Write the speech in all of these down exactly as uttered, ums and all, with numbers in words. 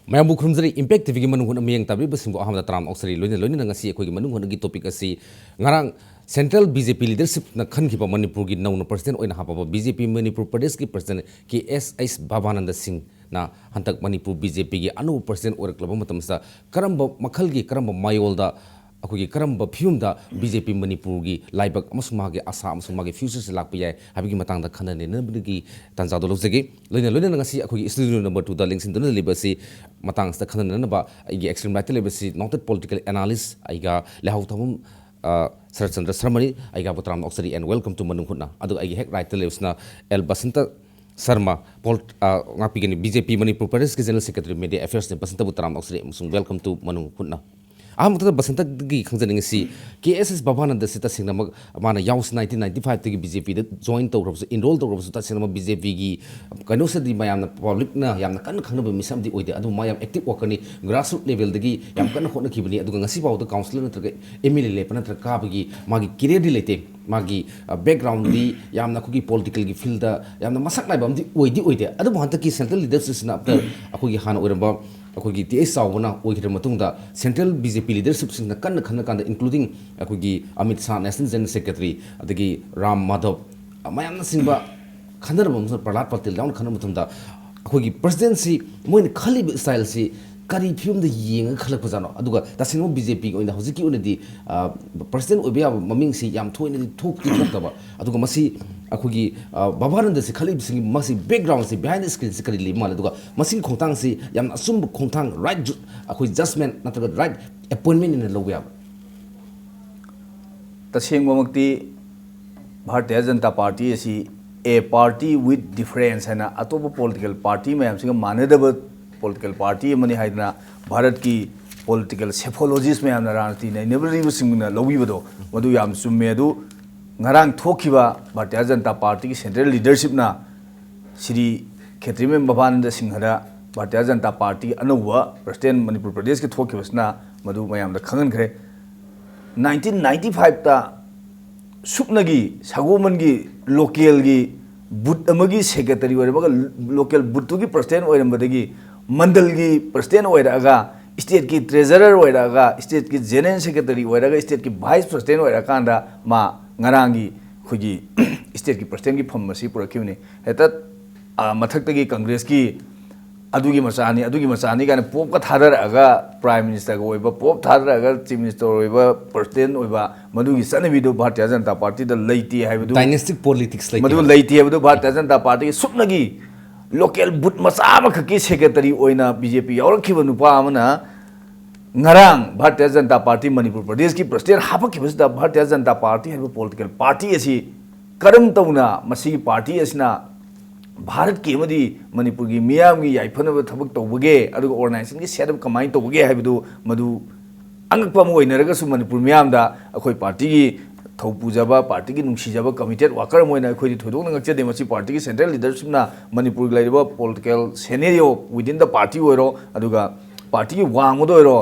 ꯃꯌꯥꯝꯕꯨ ꯈꯨꯔꯨꯝꯖꯔꯤ꯫ ꯏꯝꯄꯦꯛ ꯇꯤꯚꯤꯒꯤ ꯃꯅꯨꯡ ꯍꯨꯠꯅ ꯃꯤꯠꯌꯦꯡ ꯇꯥꯕꯤꯕꯁꯤꯡꯕꯨ ꯑꯍꯥꯟꯕꯗ ꯇꯔꯥꯝꯅ ꯑꯣꯛꯆꯔꯤ꯫ ꯂꯣꯏꯅ ꯂꯣꯏꯅꯅ ꯉꯁꯤ ꯑꯩꯈꯣꯏꯒꯤ ꯃꯅꯨꯡ ꯍꯨꯠꯅꯒꯤ ꯇꯣꯄꯤꯛ ꯑꯁꯤ ꯉꯔꯥꯡ ꯁꯦꯟꯇ꯭ꯔꯦꯜ ꯕꯤ ꯖꯦ ꯄꯤ ꯂꯤꯗꯔꯁꯤꯞꯅ ꯈꯟꯈꯤꯕ ꯃꯅꯤꯄꯨꯔꯒꯤ ꯅꯧꯅ ꯄ꯭ꯔꯁꯤꯗꯦꯟꯠ ꯑꯣꯏꯅ ꯍꯥꯞꯄꯕ ꯕꯤ ꯖꯦ ꯄꯤ ꯃꯅꯤꯄꯨꯔ ꯄ꯭ꯔꯗꯦꯁꯀꯤ ꯄ꯭ꯔꯁꯤꯗꯦꯟꯠ ꯀꯦ ꯑꯦꯁ ꯑꯩꯁ ꯚꯕꯥꯅꯟꯗ ꯁꯤꯡꯅ ꯍꯟꯗꯛ ꯃꯅꯤꯄꯨꯔ ꯕꯤ ꯖꯦ ꯄꯤꯒꯤ ꯑꯅꯧꯕ ꯄ꯭ꯔꯁꯤꯗꯦꯟꯠ ꯑꯣꯏꯔꯛꯂꯕ ꯃꯇꯝꯁꯤꯗ ꯀꯔꯝꯕ ꯃꯈꯜꯒꯤ, ꯀꯔꯝꯕ ꯃꯥꯌꯣꯜꯗ, ꯑꯩꯈꯣꯏꯒꯤ ꯀꯔꯝꯕ ꯐꯤꯕꯝꯗ ꯕꯤ ꯖꯦ ꯄꯤ ꯃꯅꯤꯄꯨꯔꯒꯤ ꯂꯥꯏꯕꯛ ꯑꯃꯁꯨꯡ ꯃꯥꯒꯤ ꯑꯥꯁꯥ ꯑꯃꯁꯨꯡ ꯃꯥꯒꯤ ꯐ꯭ꯌꯨꯆꯔꯁꯤ ꯂꯥꯛꯄ ꯌꯥꯏ ꯍꯥꯏꯕꯒꯤ ꯃꯇꯥꯡꯗ ꯈꯟꯅ ꯅꯩꯅꯅꯕꯒꯤ ꯇꯥꯟꯖꯥꯗꯣ ꯂꯧꯖꯒꯦ꯫ ꯂꯣꯏꯅ ꯂꯣꯏꯅꯅ ꯉꯁꯤ ꯑꯩꯈꯣꯏꯒꯤ ꯁ꯭ꯇꯨꯗꯤꯑꯣ ꯅꯝꯕꯔ ꯇꯨꯗ ꯂꯦꯡꯁꯤꯟꯗꯨꯅ ꯂꯩꯕ ꯑꯁꯤ ꯃꯇꯥꯡ ꯑꯁꯤꯗ ꯈꯟꯅ ꯅꯩꯅꯅꯕ ꯑꯩꯒꯤ ꯑꯦꯛꯁꯇ꯭ꯔꯤꯝ ꯔꯥꯏꯠꯇ ꯂꯩꯕꯁꯤ ꯅꯣꯇꯦꯗ ꯄꯣꯂꯤꯇꯤꯀꯦꯜ ꯑꯦꯅꯥꯂꯤꯁ ꯑꯩꯒ ꯂꯩꯍꯥꯎ ꯊꯥꯕꯝ, ꯑ, ꯁꯔꯠꯆꯟꯗ꯭ꯔ ꯁꯔꯃꯅꯤ꯫ ꯑꯩꯒꯕꯨ ꯇꯔꯥꯝꯅ ꯑꯣꯛꯆꯔꯤ and welcome to ꯃꯅꯨꯡ ꯍꯨꯠꯅ꯫ ꯑꯗꯨꯒ ꯑꯩꯒꯤ ꯍꯦꯛ ꯔꯥꯏꯠꯇ ꯂꯩꯕꯁꯤꯅ ꯑꯦꯜ ꯕꯁꯟꯇ ꯁꯔꯃ, ꯄꯣꯜ-, ꯑ, ꯉꯥꯛꯄꯤꯒꯅꯤ, ꯕꯤ ꯖꯦ ꯄꯤ ꯃꯅꯤꯄꯨꯔ ꯄ꯭ꯔꯗꯦꯁꯀꯤ ꯖꯦꯅꯔꯦꯜ ꯁꯦꯀ꯭ꯔꯦꯇꯔꯤ ꯃꯦꯗꯤꯌꯥ ꯑꯦꯐꯤꯌꯔꯁꯅꯤ꯫ ꯕꯁꯟꯇꯕꯨ ꯇꯔꯥꯝꯅ ꯑꯣꯛꯆꯔꯤ ꯑꯃꯁꯨꯡ welcome to ꯃꯅꯨꯡ ꯍꯨꯠꯅ꯫ ꯑꯍꯥꯟꯕꯗ ꯕꯁꯟꯇꯒꯤ ꯈꯪꯖꯅꯤꯡꯉꯤꯁꯤ, ꯀꯦ ꯑꯦꯁ ꯑꯦꯁ ꯚꯕꯥꯅꯟꯗꯁꯤ ꯇꯁꯦꯡꯅꯃꯛ ꯃꯥꯅ ꯌꯥꯎꯁ ꯅꯥꯏꯟꯇꯤꯟ ꯅꯥꯏꯟꯇꯤ ꯐꯥꯏꯚꯇꯒꯤ ꯕꯤ ꯖꯦ ꯄꯤꯗ ꯖꯣꯏꯟ ꯇꯧꯈ꯭ꯔꯕꯁꯨ, ꯏꯟꯔꯣꯜ ꯇꯧꯈ꯭ꯔꯕꯁꯨ, ꯇꯁꯦꯡꯅꯃꯛ ꯕꯤ ꯖꯦ ꯄꯤꯒꯤ ꯀꯩꯅꯣꯁꯤꯗꯤ ꯃꯌꯥꯝꯅ, ꯄꯕ꯭ꯂꯤꯛꯅ ꯌꯥꯝꯅ ꯀꯟꯅ ꯈꯪꯅꯕ ꯃꯤꯁꯛ ꯑꯃꯗꯤ ꯑꯣꯏꯗꯦ꯫ ꯑꯗꯨꯕꯨ ꯃꯥ ꯌꯥꯝ ꯑꯦꯛꯇꯤꯚ ꯋꯥꯔꯀꯔꯅꯤ, ꯒ꯭ꯔꯥꯁꯔꯨꯠ ꯂꯦꯚꯦꯜꯗꯒꯤ ꯌꯥꯝ ꯀꯟꯅ ꯍꯣꯠꯅꯈꯤꯕꯅꯤ꯫ ꯑꯗꯨꯒ ꯉꯁꯤ ꯐꯥꯎꯕꯗ ꯀꯥꯎꯟꯁꯤꯂꯔ ꯅꯠꯇ꯭ꯔꯒ ꯑꯦꯝ ꯑꯦꯜ ꯑꯦ ꯂꯦꯞꯄ ꯅꯠꯇ꯭ꯔꯒ ꯀꯥꯕꯒꯤ ꯃꯥꯒꯤ ꯀꯦꯔꯤꯌꯔꯗꯤ ꯂꯩꯇꯦ꯫ ꯃꯥꯒꯤ, ꯑ, ꯕꯦꯛꯒ꯭ꯔꯥꯎꯟꯗꯤ ꯌꯥꯝꯅ ꯑꯩꯈꯣꯏꯒꯤ ꯄꯣꯂꯤꯇꯤꯀꯦꯜꯒꯤ ꯐꯤꯜꯗ ꯌꯥꯝꯅ ꯃꯁꯛ ꯅꯥꯏꯕ ꯑꯃꯗꯤ ꯑꯣꯏꯗꯤ ꯑꯣꯏꯗꯦ꯫ ꯑꯗꯨꯕꯨ ꯍꯟꯗꯛꯀꯤ ꯁꯦꯟꯇ꯭ꯔꯦꯜ ꯂꯤꯗꯔꯁꯤꯞꯁꯤꯅ ꯑꯐꯇꯔ ꯑꯩꯈꯣꯏꯒꯤ ꯍꯥꯟꯅ ꯑꯣꯏꯔꯝꯕ ꯑꯩꯈꯣꯏꯒꯤ ꯇꯤ ꯑꯩꯆ ꯆꯥꯎꯕꯅ ꯑꯣꯏꯈ꯭ꯔ ꯃꯇꯨꯡꯗ ꯁꯦꯟꯇ꯭ꯔꯦꯜ ꯕꯤ ꯖꯦ ꯄꯤ ꯂꯤꯗꯔꯁꯤꯞꯁꯤꯡꯅ ꯀꯟꯅ ꯈꯟꯅ ꯀꯥꯟꯗ, ꯏꯟꯀ꯭ꯂꯨꯗꯤꯡ ꯑꯩꯈꯣꯏꯒꯤ Amit Shah, national general secretary, ꯑꯗꯒꯤ ꯔꯥꯝ ꯃꯥꯙꯕ, ꯃꯌꯥꯝꯅꯁꯤꯡꯕ ꯈꯟꯅꯔꯕ ꯑꯃꯁꯨꯡ ꯄ꯭ꯔꯍꯂꯥꯗ ꯄꯇꯦꯜ ꯌꯥꯎꯅ ꯈꯟꯅꯕ ꯃꯇꯝꯗ ꯑꯩꯈꯣꯏꯒꯤ ꯄ꯭ꯔꯁꯤꯗꯦꯟꯁꯤ ꯃꯣꯏꯅ ꯈꯜꯂꯤꯕ ꯁ꯭ꯇꯥꯏꯜꯁꯤ ꯀꯔꯤ ꯐꯤꯕꯝꯗ ꯌꯦꯡꯉꯒ ꯈꯜꯂꯛꯄꯖꯥꯠꯅꯣ? ꯑꯗꯨꯒ ꯇꯁꯦꯡꯅ ꯕꯤ ꯖꯦ ꯄꯤꯒꯤ ꯑꯣꯏꯅ ꯍꯧꯖꯤꯛꯀꯤ ꯑꯣꯏꯅꯗꯤ, ꯑ, ꯄ꯭ꯔꯁꯤꯗꯦꯟ ꯑꯣꯏꯕ ꯌꯥꯕ ꯃꯃꯤꯡꯁꯤ ꯌꯥꯝ ꯊꯣꯏꯅꯗꯤ ꯊꯣꯛꯇꯤ ꯊꯣꯛꯇꯕ꯫ ꯑꯗꯨꯒ ꯃꯁꯤ ꯑꯩꯈꯣꯏꯒꯤ, ꯑ, ꯚꯕꯥꯅꯟꯗꯁꯤ ꯈꯜꯂꯤꯕꯁꯤꯡꯒꯤ ꯃꯁꯤ ꯕꯦꯛꯒ꯭ꯔꯥꯎꯟꯁꯤ, ꯕꯤꯍꯥꯏꯟ ꯗ ꯁ꯭ꯀ꯭ꯔꯤꯟꯁꯤ ꯀꯔꯤ ꯂꯩꯕ ꯃꯥꯜꯂꯦ? ꯑꯗꯨꯒ ꯃꯁꯤꯒꯤ ꯈꯣꯡꯊꯥꯡꯁꯤ ꯌꯥꯝꯅ ꯑꯆꯨꯝꯕ ꯈꯣꯡꯊꯥꯡ, ꯔꯥꯏꯠ ꯖꯨ-, ꯑꯩꯈꯣꯏ ꯖꯁꯃꯦꯟ ꯅꯠꯇ꯭ꯔꯒ ꯔꯥꯏꯠ ꯑꯦꯄꯣꯏꯟꯃꯦꯟ ꯑꯣꯏꯅ ꯂꯧꯕ ꯌꯥꯕ? ꯇꯁꯦꯡꯕꯃꯛꯇꯤ ꯚꯥꯔꯇꯤꯌ ꯖꯅꯇꯥ ꯄꯥꯔꯇꯤ ꯑꯁꯤ a party with difference ꯍꯥꯏꯅ ꯑꯇꯣꯞꯄ ꯄꯣꯂꯤꯇꯤꯀꯦꯜ ꯄꯥꯔꯇꯤ ꯃꯌꯥꯝꯁꯤꯒ ꯃꯥꯟꯅꯗꯕ ꯄꯣꯂꯤꯇꯤꯀꯦꯜ ꯄꯥꯔꯇꯤ ꯑꯃꯅꯤ ꯍꯥꯏꯗꯅ ꯚꯥꯔꯠꯀꯤ ꯄꯣꯂꯤꯇꯤꯀꯦꯜ ꯁꯦꯐꯣꯂꯣꯖꯤꯁ ꯃꯌꯥꯝꯅ, ꯔꯥꯖꯅꯤꯇꯤ ꯅꯩꯅꯕꯤꯔꯤꯕꯁꯤꯡꯅ ꯂꯧꯕꯤꯕꯗꯣ ꯃꯗꯨ ꯌꯥꯝ ꯆꯨꯝꯃꯦ꯫ ꯑꯗꯨ ꯉꯔꯥꯡ ꯊꯣꯛꯈꯤꯕ ꯚꯥꯔꯇꯤꯌ ꯖꯅꯇꯥ ꯄꯥꯔꯇꯤꯒꯤ ꯁꯦꯟꯇ꯭ꯔꯦꯜ ꯂꯤꯗꯔꯁꯤꯞꯅ ꯁ꯭ꯔꯤ ꯈꯦꯇ꯭ꯔꯤꯃꯌꯨꯝ ꯚꯕꯥꯅꯟꯗ ꯁꯤꯡꯍꯗ ꯚꯥꯔꯇꯤꯌ ꯖꯅꯇꯥ ꯄꯥꯔꯇꯤ ꯑꯅꯧꯕ ꯄ꯭ꯔꯁꯤꯗꯦꯟ ꯃꯅꯤꯄꯨꯔ ꯄ꯭ꯔꯗꯦꯁꯀꯤ ꯊꯣꯛꯈꯤꯕꯁꯤꯅ ꯃꯗꯨ ꯃꯌꯥꯝꯗ ꯈꯪꯍꯟꯈ꯭ꯔꯦ꯫ ꯅꯥꯏꯟꯇꯤꯟ ꯅꯥꯏꯟꯇꯤ ꯐꯥꯏꯚꯇ ꯁꯨꯞꯅꯒꯤ ꯁꯒꯣꯜꯕꯟꯒꯤ ꯂꯣꯀꯦꯜꯒꯤ ꯕꯨꯠ ꯑꯃꯒꯤ ꯁꯦꯀ꯭ꯔꯦꯇꯔꯤ ꯑꯣꯏꯔꯝꯃꯒ ꯂꯣꯀꯦꯜ ꯕꯨꯠꯇꯨꯒꯤ ꯄ꯭ꯔꯁꯤꯗꯦꯟ ꯑꯣꯏꯔꯝꯕꯗꯒꯤ ꯃꯟꯗꯜꯒꯤ ꯄ꯭ꯔꯁꯤꯗꯦꯟ ꯑꯣꯏꯔꯛꯑꯒ, ꯁ꯭ꯇꯦꯠꯀꯤ ꯇ꯭ꯔꯦꯖꯔꯔ ꯑꯣꯏꯔꯛꯑꯒ, ꯁ꯭ꯇꯦꯠꯀꯤ ꯖꯦꯅꯔꯦꯜ ꯁꯦꯀ꯭ꯔꯦꯇꯔꯤ ꯑꯣꯏꯔꯒ, ꯁ꯭ꯇꯦꯠꯀꯤ ꯚꯥꯏꯁ ꯄ꯭ꯔꯁꯤꯗꯦꯟ ꯑꯣꯏꯔꯛꯑꯀꯥꯟꯗ ꯃꯥ ꯉꯔꯥꯡꯒꯤ ꯑꯩꯈꯣꯏꯒꯤ ꯁ꯭ꯇꯦꯠꯀꯤ ꯄ꯭ꯔꯁꯤꯗꯦꯟꯒꯤ ꯐꯝ ꯑꯁꯤ ꯄꯨꯔꯛꯈꯤꯕꯅꯤ꯫ ꯍꯦꯛꯇ, ꯑ, ꯃꯊꯛꯇꯒꯤ ꯀꯪꯒ꯭ꯔꯦꯁꯀꯤ ꯑꯗꯨꯒꯤ ꯃꯆꯥꯅꯤ, ꯑꯗꯨꯒꯤ ꯃꯆꯥꯅꯤ ꯀꯥꯏꯅ ꯄꯣꯞꯀ ꯊꯥꯗꯔꯛꯑꯒ, ꯄ꯭ꯔꯥꯏꯝ ꯃꯤꯅꯤꯁꯇꯔꯒ ꯑꯣꯏꯕ ꯄꯣꯞ ꯊꯥꯗꯔꯛꯑꯒ, ꯆꯤꯐ ꯃꯤꯅꯤꯁꯇꯔ ꯑꯣꯏꯕ, ꯄ꯭ꯔꯁꯤꯗꯦꯟ ꯑꯣꯏꯕ, ꯃꯗꯨꯒꯤ ꯆꯠꯅꯕꯤꯗꯨ ꯚꯥꯔꯇꯤꯌ ꯖꯅꯇꯥ ꯄꯥꯔꯇꯤꯗ ꯂꯩꯇꯦ ꯍꯥꯏꯕꯗꯨ, ꯗꯥꯏꯅꯦꯁꯇꯤꯛ ꯄꯣꯂꯤꯇꯤꯛꯁ ꯂꯩꯇꯦ ꯃꯗꯨ ꯍꯥꯏꯕ꯫ ꯂꯩꯇꯦ ꯍꯥꯏꯕꯗꯨ ꯚꯥꯔꯇꯤꯌ ꯖꯅꯇꯥ ꯄꯥꯔꯇꯤꯒꯤ ꯁꯨꯞꯅꯒꯤ ꯂꯣꯀꯦꯜ ꯕꯨꯠ ꯃꯆꯥ ꯑꯃꯈꯛꯀꯤ ꯁꯦꯀ꯭ꯔꯦꯇꯔꯤ ꯑꯣꯏꯅ ꯕꯤ ꯖꯦ ꯄꯤ ꯌꯥꯎꯔꯛꯈꯤꯕ ꯅꯨꯄꯥ ꯑꯃꯅ ꯉꯔꯥꯡ ꯚꯥꯔꯇꯤꯌ ꯖꯅꯇꯥ ꯄꯥꯔꯇꯤ ꯃꯅꯤꯄꯨꯔ ꯄ꯭ꯔꯗꯦꯁꯀꯤ ꯄ꯭ꯔꯁꯤꯗꯦꯟ ꯍꯥꯄꯛꯈꯤꯕꯁꯤꯗ, ꯚꯥꯔꯇꯤꯌ ꯖꯅꯇꯥ ꯄꯥꯔꯇꯤ ꯍꯥꯏꯕ ꯄꯣꯂꯤꯇꯤꯀꯦꯜ ꯄꯥꯔꯇꯤ ꯑꯁꯤ ꯀꯔꯝ ꯇꯧꯅ ꯃꯁꯤꯒꯤ ꯄꯥꯔꯇꯤ ꯑꯁꯤꯅ ꯚꯥꯔꯠꯀꯤ ꯑꯃꯗꯤ ꯃꯅꯤꯄꯨꯔꯒꯤ ꯃꯤꯌꯥꯝꯒꯤ ꯌꯥꯏꯐꯅꯕ ꯊꯕꯛ ꯇꯧꯕꯒꯦ, ꯑꯗꯨꯒ ꯑꯣꯔꯒꯅꯥꯏꯖꯦꯁꯟꯒꯤ ꯁꯦꯠ ꯑꯞ ꯀꯃꯥꯏꯅ ꯇꯧꯕꯒꯦ ꯍꯥꯏꯕꯗꯨ, ꯃꯗꯨ ꯑꯉꯛꯄ ꯑꯃ ꯑꯣꯏꯅꯔꯒꯁꯨ, ꯃꯅꯤꯄꯨꯔ ꯃꯤꯌꯥꯝꯗ ꯑꯩꯈꯣꯏ ꯄꯥꯔꯇꯤꯒꯤ ꯊꯧ ꯄꯨꯖꯕ, ꯄꯥꯔꯇꯤꯒꯤ ꯅꯨꯡꯁꯤꯖꯕ ꯀꯃꯤꯇꯦꯠ ꯋꯥꯀꯔ ꯑꯃ ꯑꯣꯏꯅ ꯑꯩꯈꯣꯏꯗꯤ ꯊꯣꯏꯗꯣꯛꯅ ꯉꯛꯆꯗꯦ꯫ ꯃꯁꯤ ꯄꯥꯔꯇꯤꯒꯤ ꯁꯦꯟꯇ꯭ꯔꯦꯜ ꯂꯤꯗꯔꯁꯤꯞꯅ ꯃꯅꯤꯄꯨꯔꯒꯤ ꯂꯩꯔꯤꯕ ꯄꯣꯂꯤꯇꯤꯀꯦꯜ ꯁꯦꯅꯦꯔꯤꯑꯣ ꯋꯤꯗꯤꯟ ꯗ ꯄꯥꯔꯇꯤ ꯑꯣꯏꯔꯣ, ꯑꯗꯨꯒ ꯄꯥꯔꯇꯤꯒꯤ ꯋꯥꯡꯃꯗ ꯑꯣꯏꯔꯣ,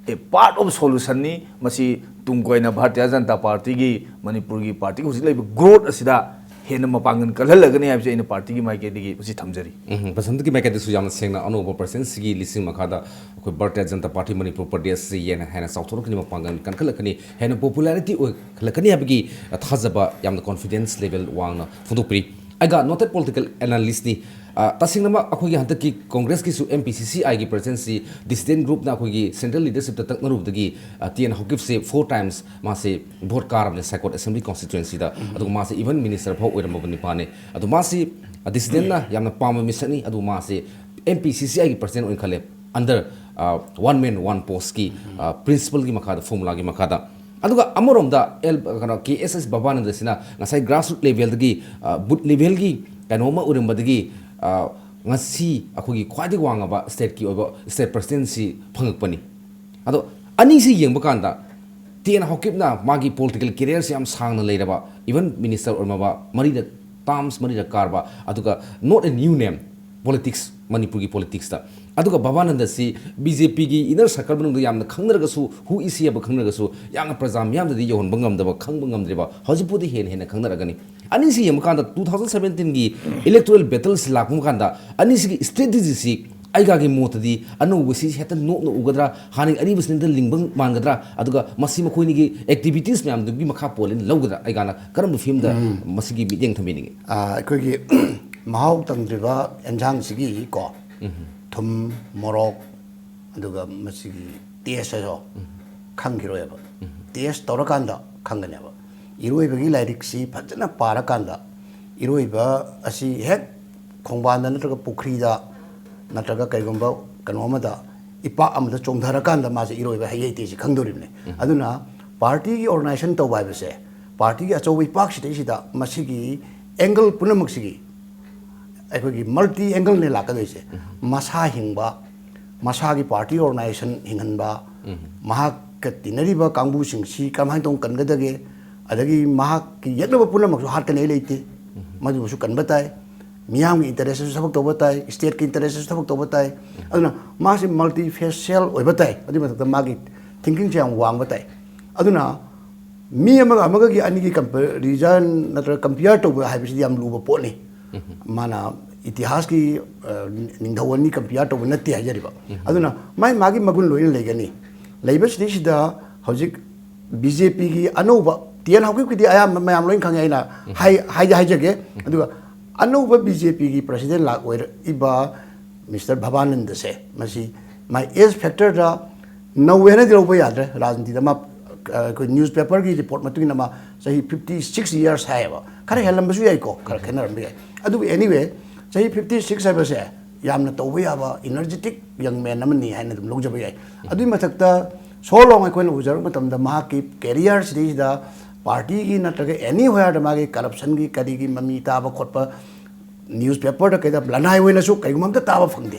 ꯑꯦ ꯄꯥꯔꯠ ꯑꯣꯐ ꯁꯣꯂꯨꯁꯟꯅꯤ꯫ ꯃꯁꯤ ꯇꯨꯡ ꯀꯣꯏꯅ ꯚꯥꯔꯇꯤꯌ ꯖꯅꯇꯥ ꯄꯥꯔꯇꯤꯒꯤ, ꯃꯅꯤꯄꯨꯔꯒꯤ ꯄꯥꯔꯇꯤꯒꯤ ꯍꯧꯖꯤꯛ ꯂꯩꯔꯤꯕ ꯒ꯭ꯔꯣꯠ ꯑꯁꯤꯗ ꯍꯦꯟꯅ ꯃꯄꯥꯡꯒꯜ ꯀꯜꯍꯜꯂꯒꯅꯤ ꯍꯥꯏꯕꯁꯤ ꯑꯩꯅ ꯄꯥꯔꯇꯤꯒꯤ ꯃꯥꯏꯀꯩꯗꯒꯤ ꯃꯁꯤ ꯊꯝꯖꯔꯤ꯫ ꯎꯝ, ꯕꯁꯟꯇꯒꯤ ꯃꯥꯏꯀꯩꯗꯁꯨ ꯌꯥꯝꯅ ꯁꯦꯡꯅ, ꯑꯅꯧꯕ ꯄ꯭ꯔꯁꯤꯗꯦꯟꯁꯤꯒꯤ ꯂꯤꯁꯤꯡ ꯃꯈꯥꯗ ꯑꯩꯈꯣꯏ ꯚꯥꯔꯇꯤꯌ ꯖꯅꯇꯥ ꯄꯥꯔꯇꯤ ꯃꯅꯤꯄꯨꯔ ꯄ꯭ꯔꯗꯦꯁꯁꯤ ꯍꯦꯟꯅ, ꯍꯦꯟꯅ ꯆꯥꯎꯊꯣꯔꯛꯀꯅꯤ, ꯃꯄꯥꯡꯒꯜ ꯀꯟꯈꯠꯂꯛꯀꯅꯤ, ꯍꯦꯟꯅ ꯄꯣꯄꯨꯂꯔꯤꯇꯤ ꯑꯣꯏꯈꯠꯂꯛꯀꯅꯤ ꯍꯥꯏꯕꯒꯤ ꯊꯥꯖꯕ, ꯌꯥꯝꯅ ꯀꯣꯟꯐꯤꯗꯦꯟꯁ ꯂꯦꯚꯦꯜ ꯋꯥꯡꯅ ꯐꯣꯡꯗꯣꯛꯄꯤꯔꯤ꯫ ꯑꯩꯒ ꯅꯣꯇꯦꯠ ꯄꯣꯂꯤꯇꯤꯀꯦꯜ ꯑꯦꯅꯥꯂꯤꯁꯅꯤ꯫ ꯑ, ꯇꯁꯦꯡꯅꯃꯛ ꯑꯩꯈꯣꯏꯒꯤ ꯍꯟꯗꯛꯀꯤ ꯀꯣꯡꯒ꯭ꯔꯦꯁꯀꯤꯁꯨ ꯑꯦꯝ ꯄꯤ ꯁꯤ ꯁꯤ ꯑꯥꯏꯒꯤ ꯄ꯭ꯔꯁꯤꯗꯦꯟꯁꯤ ꯗꯤꯁꯤꯗꯦꯟ ꯒ꯭ꯔꯨꯞꯅ ꯑꯩꯈꯣꯏꯒꯤ ꯁꯦꯟꯇ꯭ꯔꯦꯜ ꯂꯤꯗꯔꯁꯤꯞꯇ ꯇꯛꯅꯔꯨꯕꯗꯒꯤ, ꯑ, ꯇꯤ ꯑꯦꯟ ꯍꯧꯀꯤꯞꯁꯦ ꯐꯣꯔ ꯇꯥꯏꯝꯁ ꯃꯥꯁꯦ ꯚꯣꯠ ꯀꯥꯔꯕꯅꯦ ꯁꯥꯏꯀꯣꯠ ꯑꯦꯁꯦꯝꯕ꯭ꯂꯤ ꯀꯣꯟꯁꯇꯤꯇ꯭ꯋꯦꯟꯁꯤꯗ꯫ ꯑꯗꯨꯒ ꯃꯥꯁꯦ ꯏꯚꯟ ꯃꯤꯅꯤꯁꯇꯔ ꯐꯥꯎ ꯑꯣꯏꯔꯝꯃꯕ ꯅꯤꯄꯥꯅꯦ꯫ ꯑꯗꯣ ꯃꯥꯁꯤ, ꯑ, ꯗꯤꯁꯤꯗꯦꯟꯅ ꯌꯥꯝꯅ ꯄꯥꯝꯕ ꯃꯤꯁꯛꯅꯤ꯫ ꯑꯗꯨ ꯃꯥꯁꯦ ꯑꯦꯝ ꯄꯤ ꯁꯤ ꯁꯤ ꯑꯥꯏꯒꯤ ꯄ꯭ꯔꯁꯤꯗꯦꯟ ꯑꯣꯏꯅ ꯈꯜꯂꯦ꯫ ꯑꯟꯗꯔ, ꯑ, ꯋꯥꯟ ꯃꯦꯟ ꯋꯥꯟ ꯄꯣꯁꯀꯤ, ꯑ, ꯄ꯭ꯔꯤꯟꯁꯤꯄꯜꯒꯤ ꯃꯈꯥꯗ, ꯐꯣꯔꯃꯨꯂꯥꯒꯤ ꯃꯈꯥꯗ꯫ ꯑꯗꯨꯒ ꯑꯃꯔꯣꯝꯗ ꯑꯦꯜ, ꯀꯩꯅꯣ, ꯀꯦ ꯑꯦꯁ ꯑꯦꯁ ꯚꯕꯥꯅꯟꯗꯁꯤꯅ ꯉꯁꯥꯏ ꯒ꯭ꯔꯥꯁꯔꯨꯠ ꯂꯦꯚꯦꯜꯗꯒꯤ, ꯑ, ꯕꯨꯠ ꯂꯦꯚꯦꯜꯒꯤ ꯀꯩꯅꯣꯝꯃ ꯑꯣꯏꯔꯝꯕꯗꯒꯤ, ꯑ, ꯉꯁꯤ ꯑꯩꯈꯣꯏꯒꯤ ꯈ꯭ꯋꯥꯏꯗꯒꯤ ꯋꯥꯡꯉꯕ ꯁ꯭ꯇꯦꯠꯀꯤ ꯑꯣꯏꯕ ꯁ꯭ꯇꯦꯠ ꯄ꯭ꯔꯁꯤꯗꯦꯟꯁꯤ ꯐꯪꯉꯛꯄꯅꯤ꯫ ꯑꯗꯣ ꯑꯅꯤꯁꯤ ꯌꯦꯡꯕ ꯀꯥꯟꯗ ꯇꯤ ꯑꯦꯟ ꯍꯧꯀꯤꯞꯅ ꯃꯥꯒꯤ ꯄꯣꯂꯤꯇꯤꯀꯦꯜ ꯀꯦꯔꯤꯌꯔꯁꯤ ꯌꯥꯝ ꯁꯥꯡꯅ ꯂꯩꯔꯕ, ꯏꯚꯟ ꯃꯤꯅꯤꯁꯇꯔ ꯑꯣꯏꯔꯝꯃꯕ, ꯃꯔꯤꯔꯛ, ꯇꯥꯔꯝꯁ ꯃꯔꯤꯔꯛ ꯀꯥꯔꯕ, ꯑꯗꯨꯒ not a new name politics, ꯃꯅꯤꯄꯨꯔꯒꯤ ꯄꯣꯂꯤꯇꯤꯛꯁꯇ꯫ ꯑꯗꯨꯒ ꯚꯕꯥꯅꯟꯗꯁꯤ ꯕꯤ ꯖꯦ ꯄꯤꯒꯤ ꯏꯅꯔ ꯁꯔꯀꯜ ꯃꯅꯨꯡꯗ ꯌꯥꯝꯅ ꯈꯪꯅꯔꯒꯁꯨ, who is he ꯍꯥꯏꯕ ꯈꯪꯅꯔꯒꯁꯨ, ꯌꯥꯝꯅ ꯄ꯭ꯔꯖꯥ ꯃꯤꯌꯥꯝꯗꯗꯤ ꯌꯧꯍꯟꯕ ꯉꯝꯗꯕ, ꯈꯪꯕ ꯉꯝꯗ꯭ꯔꯤꯕ, ꯍꯧꯖꯤꯛꯄꯨꯗꯤ ꯍꯦꯟꯅ ꯍꯦꯟꯅ ꯈꯪꯅꯔꯛꯀꯅꯤ꯫ ꯑꯅꯤꯁꯤ ꯌꯦꯡꯕ ꯀꯥꯟꯗ ꯇꯨ ꯊꯥꯎꯖꯟ ꯁꯕꯦꯟꯇꯤꯟꯒꯤ ꯏꯂꯦꯛꯇꯣꯔꯦꯜ ꯕꯦꯇꯜꯁꯤ ꯂꯥꯛꯄ ꯀꯥꯟꯗ ꯑꯅꯤꯁꯤꯒꯤ ꯁ꯭ꯇ꯭ꯔꯦꯇꯦꯖꯤꯁꯤ ꯑꯩꯒꯤ ꯃꯣꯠꯇꯗꯤ ꯑꯅꯧꯕꯁꯤ ꯍꯦꯛꯇ ꯅꯣꯞꯅ ꯎꯒꯗ꯭ꯔꯥ, ꯍꯥꯟꯅꯒꯤ ꯑꯔꯤꯕꯁꯤꯅ ꯍꯦꯛꯇ ꯂꯤꯡꯕ ꯃꯥꯟꯒꯗ꯭ꯔꯥ, ꯑꯗꯨꯒ ꯃꯁꯤ ꯃꯈꯣꯏꯅꯤꯒꯤ ꯑꯦꯛꯇꯤꯚꯤꯇꯤꯁ ꯃꯌꯥꯝꯗꯨꯒꯤ ꯃꯈꯥ ꯄꯣꯜꯂꯦꯅ ꯂꯧꯒꯗ꯭ꯔꯥ, ꯑꯩꯒꯥꯅ ꯀꯔꯝꯕ ꯐꯤꯕꯝꯗ ꯃꯁꯤꯒꯤ ꯃꯤꯠꯌꯦꯡ ꯊꯝꯕꯤꯅꯤꯡꯉꯤ? ꯑꯩꯈꯣꯏꯒꯤ ꯃꯍꯥꯎ ꯇꯪꯗ꯭ꯔꯤꯕ ꯑꯦꯟꯁꯥꯡꯁꯤꯒꯤ ꯀꯣ, ꯊꯨꯝ, ꯃꯣꯔꯣꯛ, ꯑꯗꯨꯒ ꯃꯁꯤꯒꯤ ꯇꯦꯁ ꯍꯥꯏꯗꯣ ꯈꯪꯈꯤꯔꯣꯏꯕ꯫ ꯇꯦꯁ ꯇꯧꯔꯀꯥꯟꯗ ꯈꯪꯒꯅꯦꯕ꯫ ꯏꯔꯣꯏꯕꯒꯤ ꯂꯥꯏꯔꯤꯛꯁꯤ ꯐꯖꯅ ꯄꯥꯔꯀꯥꯟꯗ, ꯏꯔꯣꯏꯕ ꯑꯁꯤ ꯍꯦꯛ ꯈꯣꯡꯕꯥꯟꯗ ꯅꯠꯇ꯭ꯔꯒ ꯄꯨꯈ꯭ꯔꯤꯗ ꯅꯠꯇ꯭ꯔꯒ ꯀꯩꯒꯨꯝꯕ ꯀꯩꯅꯣ ꯑꯃꯗ, ꯏꯄꯥꯛ ꯑꯃꯗ ꯆꯣꯡꯊꯔꯀꯥꯟꯗ ꯃꯥꯁꯦ ꯏꯔꯣꯏꯕ ꯍꯩ ꯍꯩꯇꯦꯁꯤ ꯈꯪꯗꯣꯔꯤꯕꯅꯤ꯫ ꯑꯗꯨꯅ ꯄꯥꯔꯇꯤꯒꯤ ꯑꯣꯔꯒꯅꯥꯏꯖꯦꯁꯟ ꯇꯧꯕ ꯍꯥꯏꯕꯁꯦ, ꯄꯥꯔꯇꯤꯒꯤ ꯑꯆꯧꯕ ꯏꯄꯥꯛꯁꯤꯗꯩꯁꯤꯗ ꯃꯁꯤꯒꯤ ꯑꯦꯡꯒꯜ ꯄꯨꯝꯅꯃꯛꯁꯤꯒꯤ ꯑꯩꯈꯣꯏꯒꯤ ꯃꯜꯇꯤ ꯑꯦꯡꯒꯜꯅꯦ ꯂꯥꯛꯀꯗꯣꯏꯁꯦ꯫ ꯃꯁꯥ ꯍꯤꯡꯕ, ꯃꯁꯥꯒꯤ ꯄꯥꯔꯇꯤ ꯑꯣꯔꯒꯅꯥꯏꯖꯦꯁꯟ ꯍꯤꯡꯍꯟꯕ, ꯃꯍꯥꯛꯀ ꯇꯤꯟꯅꯔꯤꯕ ꯀꯥꯡꯕꯨꯁꯤꯡꯁꯤ ꯀꯔꯝꯍꯥꯏꯅ ꯇꯧꯅ ꯀꯟꯒꯗꯒꯦ, ꯑꯗꯒꯤ ꯃꯍꯥꯛꯀꯤ ꯌꯦꯛꯅꯕ ꯄꯨꯝꯅꯃꯛꯁꯨ ꯍꯥꯠꯀꯅꯤ ꯂꯩꯇꯦ, ꯃꯗꯨꯕꯨꯁꯨ ꯀꯟꯕ ꯇꯥꯏ꯫ ꯃꯤꯌꯥꯝꯒꯤ ꯏꯟꯇꯔꯦꯁꯇꯁꯨ ꯊꯕꯛ ꯇꯧꯕ ꯇꯥꯏ, ꯁ꯭ꯇꯦꯠꯀꯤ ꯏꯟꯇꯔꯦꯁꯇꯁꯨ ꯊꯕꯛ ꯇꯧꯕ ꯇꯥꯏ꯫ ꯑꯗꯨꯅ ꯃꯥꯁꯤ ꯃꯜꯇꯤ ꯐꯦꯁꯤꯌꯦꯜ ꯑꯣꯏꯕ ꯇꯥꯏ꯫ ꯑꯗꯨꯒꯤ ꯃꯊꯛꯇ ꯃꯥꯒꯤ ꯊꯤꯡꯀꯤꯡꯁꯦ ꯌꯥꯝ ꯋꯥꯡꯕ ꯇꯥꯏ꯫ ꯑꯗꯨꯅ ꯃꯤ ꯑꯃꯒ ꯑꯃꯒꯒꯤ ꯑꯅꯤꯒꯤ ꯀꯝꯄꯦꯔꯤꯖꯟ ꯅꯠꯇ꯭ꯔꯒ ꯀꯝꯄꯤꯌꯔ ꯇꯧꯕ ꯍꯥꯏꯕꯁꯤꯗꯤ ꯌꯥꯝ ꯂꯨꯕ ꯄꯣꯠꯅꯤ꯫ ꯃꯥꯅ ꯏꯇꯤꯍꯥꯁꯀꯤ, ꯑ, ꯅꯤꯡꯊꯧ ꯑꯅꯤ ꯀꯝꯄꯤꯌꯔ ꯇꯧꯕ ꯅꯠꯇꯦ ꯍꯥꯏꯖꯔꯤꯕ꯫ ꯑꯗꯨꯅ ꯃꯥꯏ ꯃꯥꯒꯤ ꯃꯒꯨꯟ ꯂꯣꯏꯅ ꯂꯩꯒꯅꯤ꯫ ꯂꯩꯕꯁꯤꯗꯩꯁꯤꯗ ꯍꯧꯖꯤꯛ ꯕꯤ ꯖꯦ ꯄꯤꯒꯤ ꯑꯅꯧꯕ, ꯇꯤ ꯑꯦꯟ ꯍꯥꯎꯀꯤꯞꯀꯤꯗꯤ ꯑꯌꯥꯝꯕ ꯃꯌꯥꯝ ꯂꯣꯏꯅ ꯈꯪꯉꯦ, ꯑꯩꯅ ꯍꯥꯏ-, ꯍꯥꯏꯗꯤ ꯍꯥꯏꯖꯒꯦ꯫ ꯑꯗꯨꯒ ꯑꯅꯧꯕ ꯕꯤ ꯖꯦ ꯄꯤꯒꯤ ꯄ꯭ꯔꯁꯤꯗꯦꯟ ꯂꯥꯛ ꯑꯣꯏꯔꯛꯏꯕ ꯃꯤꯁꯇꯔ ꯚꯕꯥꯅꯟꯗꯁꯦ, ꯃꯁꯤ ꯃꯥꯏ ꯑꯦꯖ ꯐꯦꯛꯇꯔꯗ ꯅꯧꯋꯦꯅꯗꯤ ꯂꯧꯕ ꯌꯥꯗ꯭ꯔꯦ꯫ ꯔꯥꯖꯅꯤꯇꯤꯗ ꯃꯥ, ꯑ, ꯑꯩꯈꯣꯏ ꯅ꯭ꯌꯨꯁ ꯄꯦꯄꯔꯒꯤ ꯔꯤꯄꯣꯔꯠ ꯃꯇꯨꯡ ꯏꯟꯅ ꯃꯥ ꯆꯍꯤ ꯐꯤꯐꯇꯤ ꯁꯤꯛꯁ ꯌꯔꯁ ꯍꯥꯏꯌꯦꯕ꯫ ꯈꯔ ꯍꯦꯜꯂꯝꯕꯁꯨ ꯌꯥꯏꯀꯣ, ꯈꯔ ꯈꯦꯠꯅꯔꯝꯕ ꯌꯥꯏ꯫ ꯑꯗꯨꯕꯨ anyway, ꯆꯍꯤ ꯐꯤꯐꯇꯤ ꯁꯤꯛꯁ ꯍꯥꯏꯕꯁꯦ ꯌꯥꯝꯅ ꯇꯧꯕ ꯌꯥꯕ energetic young man ꯑꯃꯅꯤ ꯍꯥꯏꯅ ꯑꯗꯨꯝ ꯂꯧꯖꯕ ꯌꯥꯏ꯫ ꯑꯗꯨꯒꯤ ꯃꯊꯛꯇ so long ꯑꯩꯈꯣꯏꯅ ꯎꯖꯔꯛꯄ ꯃꯇꯝꯗ ꯃꯍꯥꯛꯀꯤ ꯀꯦꯔꯤꯌꯔꯁꯤꯗꯩꯁꯤꯗ ꯄꯥꯔꯇꯤꯒꯤ ꯅꯠꯇ꯭ꯔꯒ anywhere ꯗ ꯃꯥꯒꯤ ꯀꯔꯞꯁꯟꯒꯤ ꯀꯔꯤꯒꯤ ꯃꯃꯤ ꯇꯥꯕ ꯈꯣꯠꯄ ꯅ꯭ꯌꯨꯁ ꯄꯦꯄꯔꯗ ꯀꯩꯗ ꯂꯅꯥꯏ ꯑꯣꯏꯅꯁꯨ ꯀꯩꯒꯨꯝꯕ ꯑꯝꯇ ꯇꯥꯕ ꯐꯪꯗꯦ꯫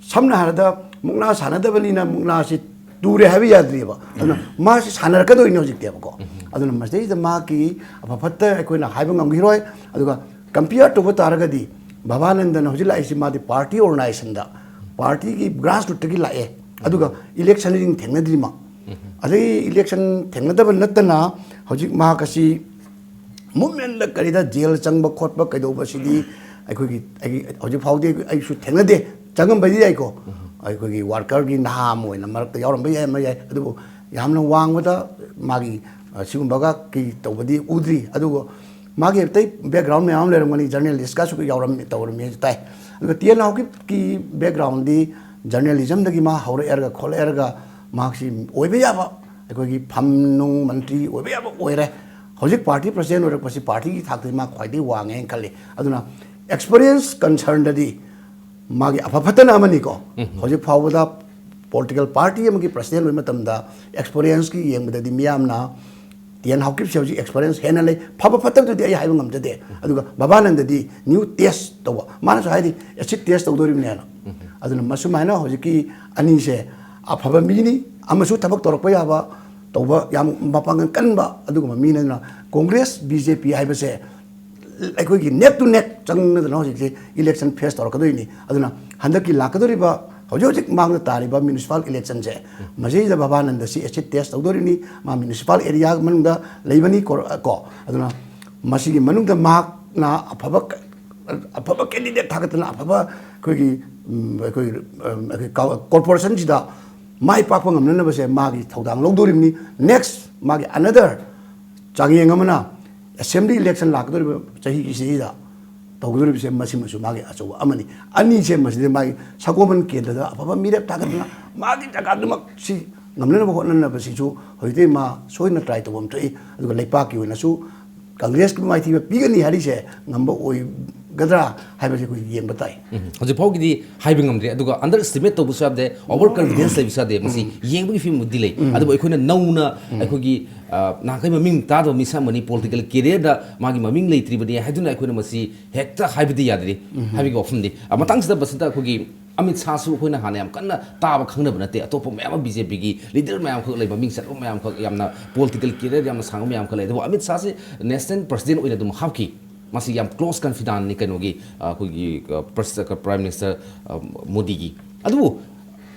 ꯁꯝꯅ ꯍꯥꯏꯔꯕꯗ ꯃꯨꯛꯅꯥ ꯁꯥꯟꯅꯗꯕꯅꯤꯅ ꯃꯨꯛꯅꯥꯁꯤ ꯇꯨꯔꯦ ꯍꯥꯏꯕ ꯌꯥꯗ꯭ꯔꯤꯑꯕ꯫ ꯑꯗꯨꯅ ꯃꯥꯁꯤ ꯁꯥꯟꯅꯔꯛꯀꯗꯣꯏꯅꯤ ꯍꯧꯖꯤꯛꯇꯤꯕꯀꯣ꯫ ꯑꯗꯨꯅ ꯃꯁꯤꯗꯩꯁꯤꯗ ꯃꯍꯥꯛꯀꯤ ꯑꯐ ꯐꯠꯇ ꯑꯩꯈꯣꯏꯅ ꯍꯥꯏꯕ ꯉꯝꯈꯤꯔꯣꯏ꯫ ꯑꯗꯨꯒ ꯀꯝꯄꯤꯌꯔ ꯇꯧꯕ ꯇꯥꯔꯒꯗꯤ ꯚꯕꯥꯅꯟꯗꯅ ꯍꯧꯖꯤꯛ ꯂꯥꯛꯏꯁꯤ ꯃꯥꯗꯤ ꯄꯥꯔꯇꯤ ꯑꯣꯔꯒꯅꯥꯏꯖꯦꯁꯟꯗ, ꯄꯥꯔꯇꯤꯒꯤ ꯒ꯭ꯔꯥꯁ ꯔꯨꯠꯇꯒꯤ ꯂꯥꯛꯑꯦ꯫ ꯑꯗꯨꯒ ꯏꯂꯦꯛꯁꯟꯁꯤꯡ ꯊꯦꯡꯅꯗ꯭ꯔꯤꯃ꯫ ꯑꯗꯒꯤ ꯏꯂꯦꯛꯁꯟ ꯊꯦꯡꯅꯗꯕ ꯅꯠꯇꯅ ꯍꯧꯖꯤꯛ ꯃꯍꯥꯛ ꯑꯁꯤ ꯃꯨꯞꯃꯦꯟꯗ ꯀꯔꯤꯗ ꯖꯦꯜ ꯆꯪꯕ ꯈꯣꯠꯄ ꯀꯩꯗꯧꯕꯁꯤꯗꯤ ꯑꯩꯈꯣꯏꯒꯤ, ꯑꯩꯒꯤ ꯍꯧꯖꯤꯛ ꯐꯥꯎꯗꯤ ꯑꯩꯁꯨ ꯊꯦꯡꯅꯗꯦ꯫ ꯆꯪꯉꯝꯕꯗꯤ ꯌꯥꯏꯀꯣ, ꯑꯩꯈꯣꯏꯒꯤ ꯋꯥꯔꯀꯔꯒꯤ ꯅꯍꯥ ꯑꯃ ꯑꯣꯏꯅ ꯃꯔꯛꯇ ꯌꯥꯎꯔꯝꯕ ꯌꯥꯏ, ꯑꯃ ꯌꯥꯏ, ꯑꯗꯨꯕꯨ ꯌꯥꯝꯅ ꯋꯥꯡꯕꯗ ꯃꯥꯒꯤ, ꯑ, ꯁꯤꯒꯨꯝꯕꯒ ꯀꯤ ꯇꯧꯕꯗꯤ ꯎꯗ꯭ꯔꯤ꯫ ꯑꯗꯨꯒ ꯃꯥꯒꯤ ꯑꯇꯩ ꯕꯦꯛꯒ꯭ꯔꯥꯎꯟ ꯃꯌꯥꯝ ꯑꯃ ꯂꯩꯔꯝꯒꯅꯤ, ꯖꯔꯅꯦꯂꯤꯁꯀꯁꯨ ꯌꯥꯎꯔꯝꯃꯤ, ꯇꯧꯔꯝꯃꯤ ꯍꯥꯏꯁꯨ ꯇꯥꯏ꯫ ꯑꯗꯨꯒ ꯇꯤ ꯑꯦꯟ ꯍꯥꯎꯀꯤꯞꯀꯤ ꯕꯦꯛꯒ꯭ꯔꯥꯎꯟꯗꯤ ꯖꯔꯅꯦꯂꯤꯖꯝꯗꯒꯤ ꯃꯥ ꯍꯧꯔꯛꯑꯦꯔꯒ ꯈꯣꯠꯂꯛꯑꯦꯔꯒ ꯃꯍꯥꯛꯁꯤ ꯑꯣꯏꯕ ꯌꯥꯕ ꯑꯩꯈꯣꯏꯒꯤ ꯐꯝ ꯅꯨꯡ ꯃꯟꯇ꯭ꯔꯤ ꯑꯣꯏꯕ ꯌꯥꯕ ꯑꯣꯏꯔꯦ꯫ ꯍꯧꯖꯤꯛ ꯄꯥꯔꯇꯤ ꯄ꯭ꯔꯁꯤꯗꯦꯟ ꯑꯣꯏꯔꯛꯄꯁꯤ ꯄꯥꯔꯇꯤꯒꯤ ꯊꯥꯛꯇꯗꯤ ꯃꯥ ꯈ꯭ꯋꯥꯏꯗꯒꯤ ꯋꯥꯡꯉꯦꯅ ꯈꯜꯂꯤ꯫ ꯑꯗꯨꯅ ꯑꯦꯛꯁꯄꯔꯤꯌꯦꯟꯁ ꯀꯟꯁꯔꯟꯗꯗꯤ ꯃꯥꯒꯤ ꯑꯐ ꯐꯠꯇꯅ ꯑꯃꯅꯤꯀꯣ꯫ ꯍꯧꯖꯤꯛ ꯐꯥꯎꯕꯗ ꯄꯣꯂꯤꯇꯤꯀꯦꯜ ꯄꯥꯔꯇꯤ ꯑꯃꯒꯤ ꯄ꯭ꯔꯁꯤꯗꯦꯟ ꯑꯣꯏꯕ ꯃꯇꯝꯗ ꯑꯦꯛꯁꯄꯔꯤꯌꯦꯟꯁꯀꯤ ꯌꯦꯡꯕꯗꯗꯤ ꯃꯤꯌꯥꯝꯅ ꯇꯤ ꯑꯦꯟ ꯍꯥꯎꯀꯤꯞꯁꯦ ꯍꯧꯖꯤꯛ ꯑꯦꯛꯁꯄꯔꯤꯌꯦꯟꯁ ꯍꯦꯟꯅ ꯂꯩ꯫ ꯐꯕ ꯐꯠꯇꯕꯗꯨꯗꯤ ꯑꯩ ꯍꯥꯏꯕ ꯉꯝꯖꯗꯦ꯫ ꯑꯗꯨꯒ ꯕꯕꯥꯅꯟꯗꯗꯤ ꯅ꯭ꯌꯨ ꯇꯦꯁ ꯇꯧꯕ, ꯃꯥꯅꯁꯨ ꯍꯥꯏꯔꯤ ꯑꯦꯁꯤꯠ ꯇꯦꯁ ꯇꯧꯗꯣꯔꯤꯕꯅꯦꯅ꯫ ꯑꯗꯨꯅ ꯃꯁꯨꯃꯥꯏꯅ ꯍꯧꯖꯤꯛꯀꯤ ꯑꯅꯤꯁꯦ ꯑꯐꯕ ꯃꯤꯅꯤ, ꯑꯃꯁꯨ ꯊꯕꯛ ꯇꯧꯔꯛꯄ ꯌꯥꯕ, ꯇꯧꯕ ꯌꯥꯝ ꯃꯄꯥꯡꯒꯜ ꯀꯟꯕ ꯑꯗꯨꯒꯨꯝꯕ ꯃꯤꯅ꯫ ꯑꯗꯨꯅ ꯀꯣꯡꯒ꯭ꯔꯦꯁ ꯕꯤ ꯖꯦ ꯄꯤ ꯍꯥꯏꯕꯁꯦ ꯑꯩꯈꯣꯏꯒꯤ ꯅꯦꯛ ꯇꯨ ꯅꯦꯛ ꯆꯪꯅꯗꯅ ꯍꯧꯖꯤꯛꯁꯦ ꯏꯂꯦꯛꯁꯟ ꯐꯦꯁ ꯇꯧꯔꯛꯀꯗꯣꯏꯅꯤ꯫ ꯑꯗꯨꯅ ꯍꯟꯗꯛꯀꯤ ꯂꯥꯛꯀꯗꯧꯔꯤꯕ ꯍꯧꯖꯤꯛ ꯍꯧꯖꯤꯛ ꯃꯥꯡꯗ ꯇꯥꯔꯤꯕ ꯃ꯭ꯌꯨꯅꯤꯁꯤꯄꯥꯜ ꯏꯂꯦꯛꯁꯟꯁꯦ, ꯃꯁꯤꯗ ꯕꯕꯥꯅꯟꯗ ꯁꯤ ꯑꯦꯁꯤꯠ ꯇꯦꯁ ꯇꯧꯗꯣꯔꯤꯕꯅꯤ꯫ ꯃꯥ ꯃ꯭ꯌꯨꯅꯤꯁꯤꯄꯥꯜ ꯑꯦꯔꯤꯌꯥ ꯃꯅꯨꯡꯗ ꯂꯩꯕꯅꯤ ꯀꯣ꯫ ꯀꯣ꯫ ꯑꯗꯨꯅ ꯃꯁꯤꯒꯤ ꯃꯅꯨꯡꯗ ꯃꯍꯥꯛꯅ ꯑꯐꯕ ꯀ-, ꯑꯐꯕ ꯀꯦꯟꯗꯤꯗꯦꯠ ꯊꯥꯒꯠꯇꯅ ꯑꯐꯕ ꯑꯩꯈꯣꯏꯒꯤ, ꯎꯝ, ꯑꯩꯈꯣꯏꯒꯤ, ꯎꯝ, ꯑꯩꯈꯣꯏ ꯀ-, ꯀꯣꯔꯄꯣꯔꯦꯁꯟꯁꯤꯗ ꯃꯥꯏ ꯄꯥꯛꯄ ꯉꯝꯅꯅꯕꯁꯦ ꯃꯥꯒꯤ ꯊꯧꯗꯥꯡ ꯂꯧꯗꯣꯔꯤꯕꯅꯤ꯫ ꯅꯦꯛꯁ ꯃꯥꯒꯤ ꯑꯅꯗꯔ ꯆꯥꯡꯌꯦꯡ ꯑꯃꯅ ꯑꯦꯁꯦꯝꯕ꯭ꯂꯤ ꯏꯂꯦꯛꯁꯟ ꯂꯥꯛꯀꯗꯧꯔꯤꯕ ꯆꯍꯤꯒꯤꯁꯤꯗ ꯇꯧꯒꯗꯧꯔꯤꯕꯁꯦ ꯃꯁꯤꯃꯁꯨ ꯃꯥꯒꯤ ꯑꯆꯧꯕ ꯑꯃꯅꯤ꯫ ꯑꯅꯤꯁꯦ ꯃꯁꯤꯗ ꯃꯥꯒꯤ ꯁꯒꯣꯜꯕꯟ ꯀꯦꯟꯗ꯭ꯔꯗ ꯑꯐꯕ ꯃꯤꯔꯦꯞ ꯊꯥꯒꯠꯇꯅ ꯃꯥꯒꯤ ꯖꯒꯥꯗꯨꯃꯛ ꯁꯤ ꯉꯝꯅꯅꯕ ꯍꯣꯠꯅꯅꯕꯁꯤꯁꯨ ꯍꯧꯖꯤꯛꯇꯤ ꯃꯥ ꯁꯣꯏꯗꯅ ꯇ꯭ꯔꯥꯏ ꯇꯧꯕ ꯑꯃ ꯊꯣꯛꯏ꯫ ꯑꯗꯨꯒ ꯂꯩꯄꯥꯛꯀꯤ ꯑꯣꯏꯅꯁꯨ ꯀꯪꯒ꯭ꯔꯦꯁꯀꯤ ꯃꯥꯏꯊꯤꯕ ꯄꯤꯒꯅꯤ ꯍꯥꯏꯔꯤꯁꯦ ꯉꯝꯕ ꯑꯣꯏꯒꯗ꯭ꯔꯥ ꯍꯥꯏꯕꯁꯦ ꯑꯩꯈꯣꯏ ꯌꯦꯡꯕ ꯇꯥꯏ꯫ ꯎꯝ꯫ ꯍꯧꯖꯤꯛ ꯐꯥꯎꯒꯤꯗꯤ ꯍꯥꯏꯕ ꯉꯝꯗ꯭ꯔꯦ꯫ ꯑꯗꯨꯒ ꯑꯟꯗꯔ ꯑꯦꯁꯇꯤꯃꯦꯠ ꯇꯧꯕꯁꯨ ꯌꯥꯗꯦ, ꯑꯣꯚꯔ ꯀꯟꯐꯤꯗꯦꯟꯁ ꯂꯩꯕꯁꯨ ꯌꯥꯗꯦ꯫ ꯃꯁꯤ ꯌꯦꯡꯕꯒꯤ ꯐꯤꯕꯝꯗꯤ ꯂꯩ꯫ ꯑꯗꯨꯕꯨ ꯑꯩꯈꯣꯏꯅ ꯅꯧꯅ ꯑꯩꯈꯣꯏꯒꯤ, ꯑ, ꯅꯍꯥꯟꯈꯩ ꯃꯃꯤꯡ ꯇꯥꯗꯕ ꯃꯤꯁꯛ ꯑꯃꯅꯤ, ꯄꯣꯂꯤꯇꯤꯀꯦꯜ ꯀꯦꯔꯤꯌꯔꯗ ꯃꯥꯒꯤ ꯃꯃꯤꯡ ꯂꯩꯇ꯭ꯔꯤꯕꯅꯤ ꯍꯥꯏꯗꯨꯅ ꯑꯩꯈꯣꯏꯅ ꯃꯁꯤ ꯍꯦꯛꯇ ꯍꯥꯏꯕꯗꯤ ꯌꯥꯗ꯭ꯔꯤ ꯍꯥꯏꯕꯒꯤ ꯋꯥꯐꯝꯅꯤ꯫ ꯑ, ꯃꯇꯥꯡꯁꯤꯗ ꯃꯁꯤꯗ ꯑꯩꯈꯣꯏꯒꯤ ꯑꯃꯤꯠ ꯁꯥꯍꯁꯨ ꯑꯩꯈꯣꯏꯅ ꯍꯥꯟꯅ ꯌꯥꯝ ꯀꯟꯅ ꯇꯥꯕ ꯈꯪꯅꯕ ꯅꯠꯇꯦ꯫ ꯑꯇꯣꯞꯄ ꯃꯌꯥꯝ ꯑꯃ ꯕꯤ ꯖꯦ ꯄꯤꯒꯤ ꯂꯤꯗꯔ ꯃꯌꯥꯝꯈꯛ ꯂꯩ, ꯃꯃꯤꯡ ꯆꯠꯄ ꯃꯌꯥꯝꯈꯛ, ꯌꯥꯝꯅ ꯄꯣꯂꯤꯇꯤꯀꯦꯜ ꯀꯦꯔꯤꯌꯔ ꯌꯥꯝꯅ ꯁꯥꯡꯕ ꯃꯌꯥꯝꯈꯛ ꯂꯩ꯫ ꯑꯗꯨꯕꯨ ꯑꯃꯤꯠ ꯁꯥꯍꯁꯤ ꯅꯦꯁꯅꯦꯜ ꯄ꯭ꯔꯁꯤꯗꯦꯟ ꯑꯣꯏꯅ ꯑꯗꯨꯝ ꯍꯥꯞꯈꯤ꯫ ꯃꯁꯤ ꯌꯥꯝ ꯀ꯭ꯂꯣꯁ ꯀꯟꯐꯤꯗꯥꯟꯅꯤ ꯀꯩꯅꯣꯒꯤ, ꯑ, ꯑꯩꯈꯣꯏꯒꯤ, ꯑ, ꯄ꯭ꯔꯁ-, ꯑ, ꯄ꯭ꯔꯥꯏꯝ ꯃꯤꯅꯤꯁꯇꯔ, ꯑ, ꯃꯣꯗꯤꯒꯤ꯫ ꯑꯗꯨꯕꯨ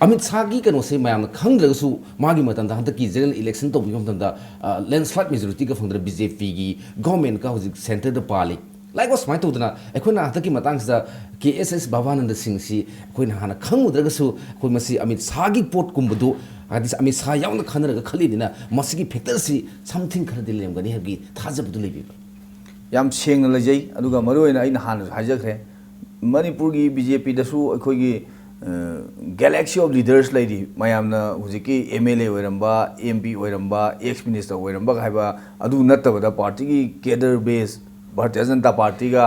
ꯑꯃꯤꯠ ꯁꯥꯍꯒꯤ ꯀꯩꯅꯣꯁꯦ ꯃꯌꯥꯝꯅ ꯈꯪꯗ꯭ꯔꯒꯁꯨ ꯃꯥꯒꯤ ꯃꯇꯝꯗ ꯍꯟꯗꯛꯀꯤ ꯖꯦꯅꯔꯦꯜ ꯏꯂꯦꯛꯁꯟ ꯇꯧꯕꯤꯕ ꯃꯇꯝꯗ, ꯑ, ꯂꯦꯟꯁꯂꯥꯏꯠ ꯃꯦꯖꯣꯔꯤꯇꯤꯒ ꯐꯪꯗꯅ ꯕꯤ ꯖꯦ ꯄꯤꯒꯤ ꯒꯣꯔꯃꯦꯟꯀ ꯍꯧꯖꯤꯛ ꯁꯦꯟꯇꯔꯗ ꯄꯥꯜꯂꯤ꯫ ꯂꯥꯏꯛ ꯁꯨꯃꯥꯏꯅ ꯇꯧꯗꯅ ꯑꯩꯈꯣꯏꯅ ꯍꯟꯗꯛꯀꯤ ꯃꯇꯥꯡꯁꯤꯗ ꯀꯦ ꯑꯦꯁ ꯑꯦꯁ ꯚꯥꯕꯥꯅꯟꯗ ꯁꯤꯡꯁꯤ ꯑꯩꯈꯣꯏꯅ ꯍꯥꯟꯅ ꯈꯪꯉꯨꯗ꯭ꯔꯒꯁꯨ, ꯑꯩꯈꯣꯏ ꯃꯁꯤ ꯑꯃꯤꯠ ꯁꯥꯍꯒꯤ ꯄꯣꯠꯀꯨꯝꯕꯗꯨ, ꯍꯥꯏꯗꯤ ꯑꯃꯤꯠ ꯁꯥꯍ ꯌꯥꯎꯅ ꯈꯟꯅꯔꯒ ꯈꯜꯂꯤꯅꯤꯅ, ꯃꯁꯤꯒꯤ ꯐꯦꯛꯇꯔꯁꯤ ꯁꯝꯊꯤꯡ ꯈꯔꯗꯤ ꯂꯩꯔꯝꯒꯅꯤ ꯍꯥꯏꯕꯒꯤ ꯊꯥꯖꯕꯗꯨ ꯂꯩꯕꯤꯕ꯭ꯔꯥ? ꯌꯥꯝ ꯁꯦꯡꯅ ꯂꯩꯖꯩ꯫ ꯑꯗꯨꯒ ꯃꯔꯨꯑꯣꯏꯅ ꯑꯩꯅ ꯍꯥꯟꯅꯁꯨ ꯍꯥꯏꯖꯈ꯭ꯔꯦ, ꯃꯅꯤꯄꯨꯔꯒꯤ ꯕꯤ ꯖꯦ ꯄꯤꯗꯁꯨ ꯑꯩꯈꯣꯏꯒꯤ ꯒꯦꯂꯦꯛꯁꯤ ꯑꯣꯐ ꯂꯤꯗꯔꯁ ꯂꯩꯔꯤ꯫ ꯃꯌꯥꯝꯅ ꯍꯧꯖꯤꯛꯀꯤ ꯑꯦꯝ ꯑꯦꯜ ꯑꯦ ꯑꯣꯏꯔꯝꯕ, ꯑꯦꯝ ꯄꯤ ꯑꯣꯏꯔꯝꯕ, ꯑꯦꯛꯁ ꯃꯤꯅꯤꯁꯇꯔ ꯑꯣꯏꯔꯝꯕ ꯍꯥꯏꯕ, ꯑꯗꯨ ꯅꯠꯇꯕꯗ ꯄꯥꯔꯇꯤꯒꯤ ꯀꯦꯗꯔ ꯕꯦꯁ, ꯚꯥꯔꯇꯤꯌ ꯖꯅꯇꯥ ꯄꯥꯔꯇꯤꯒ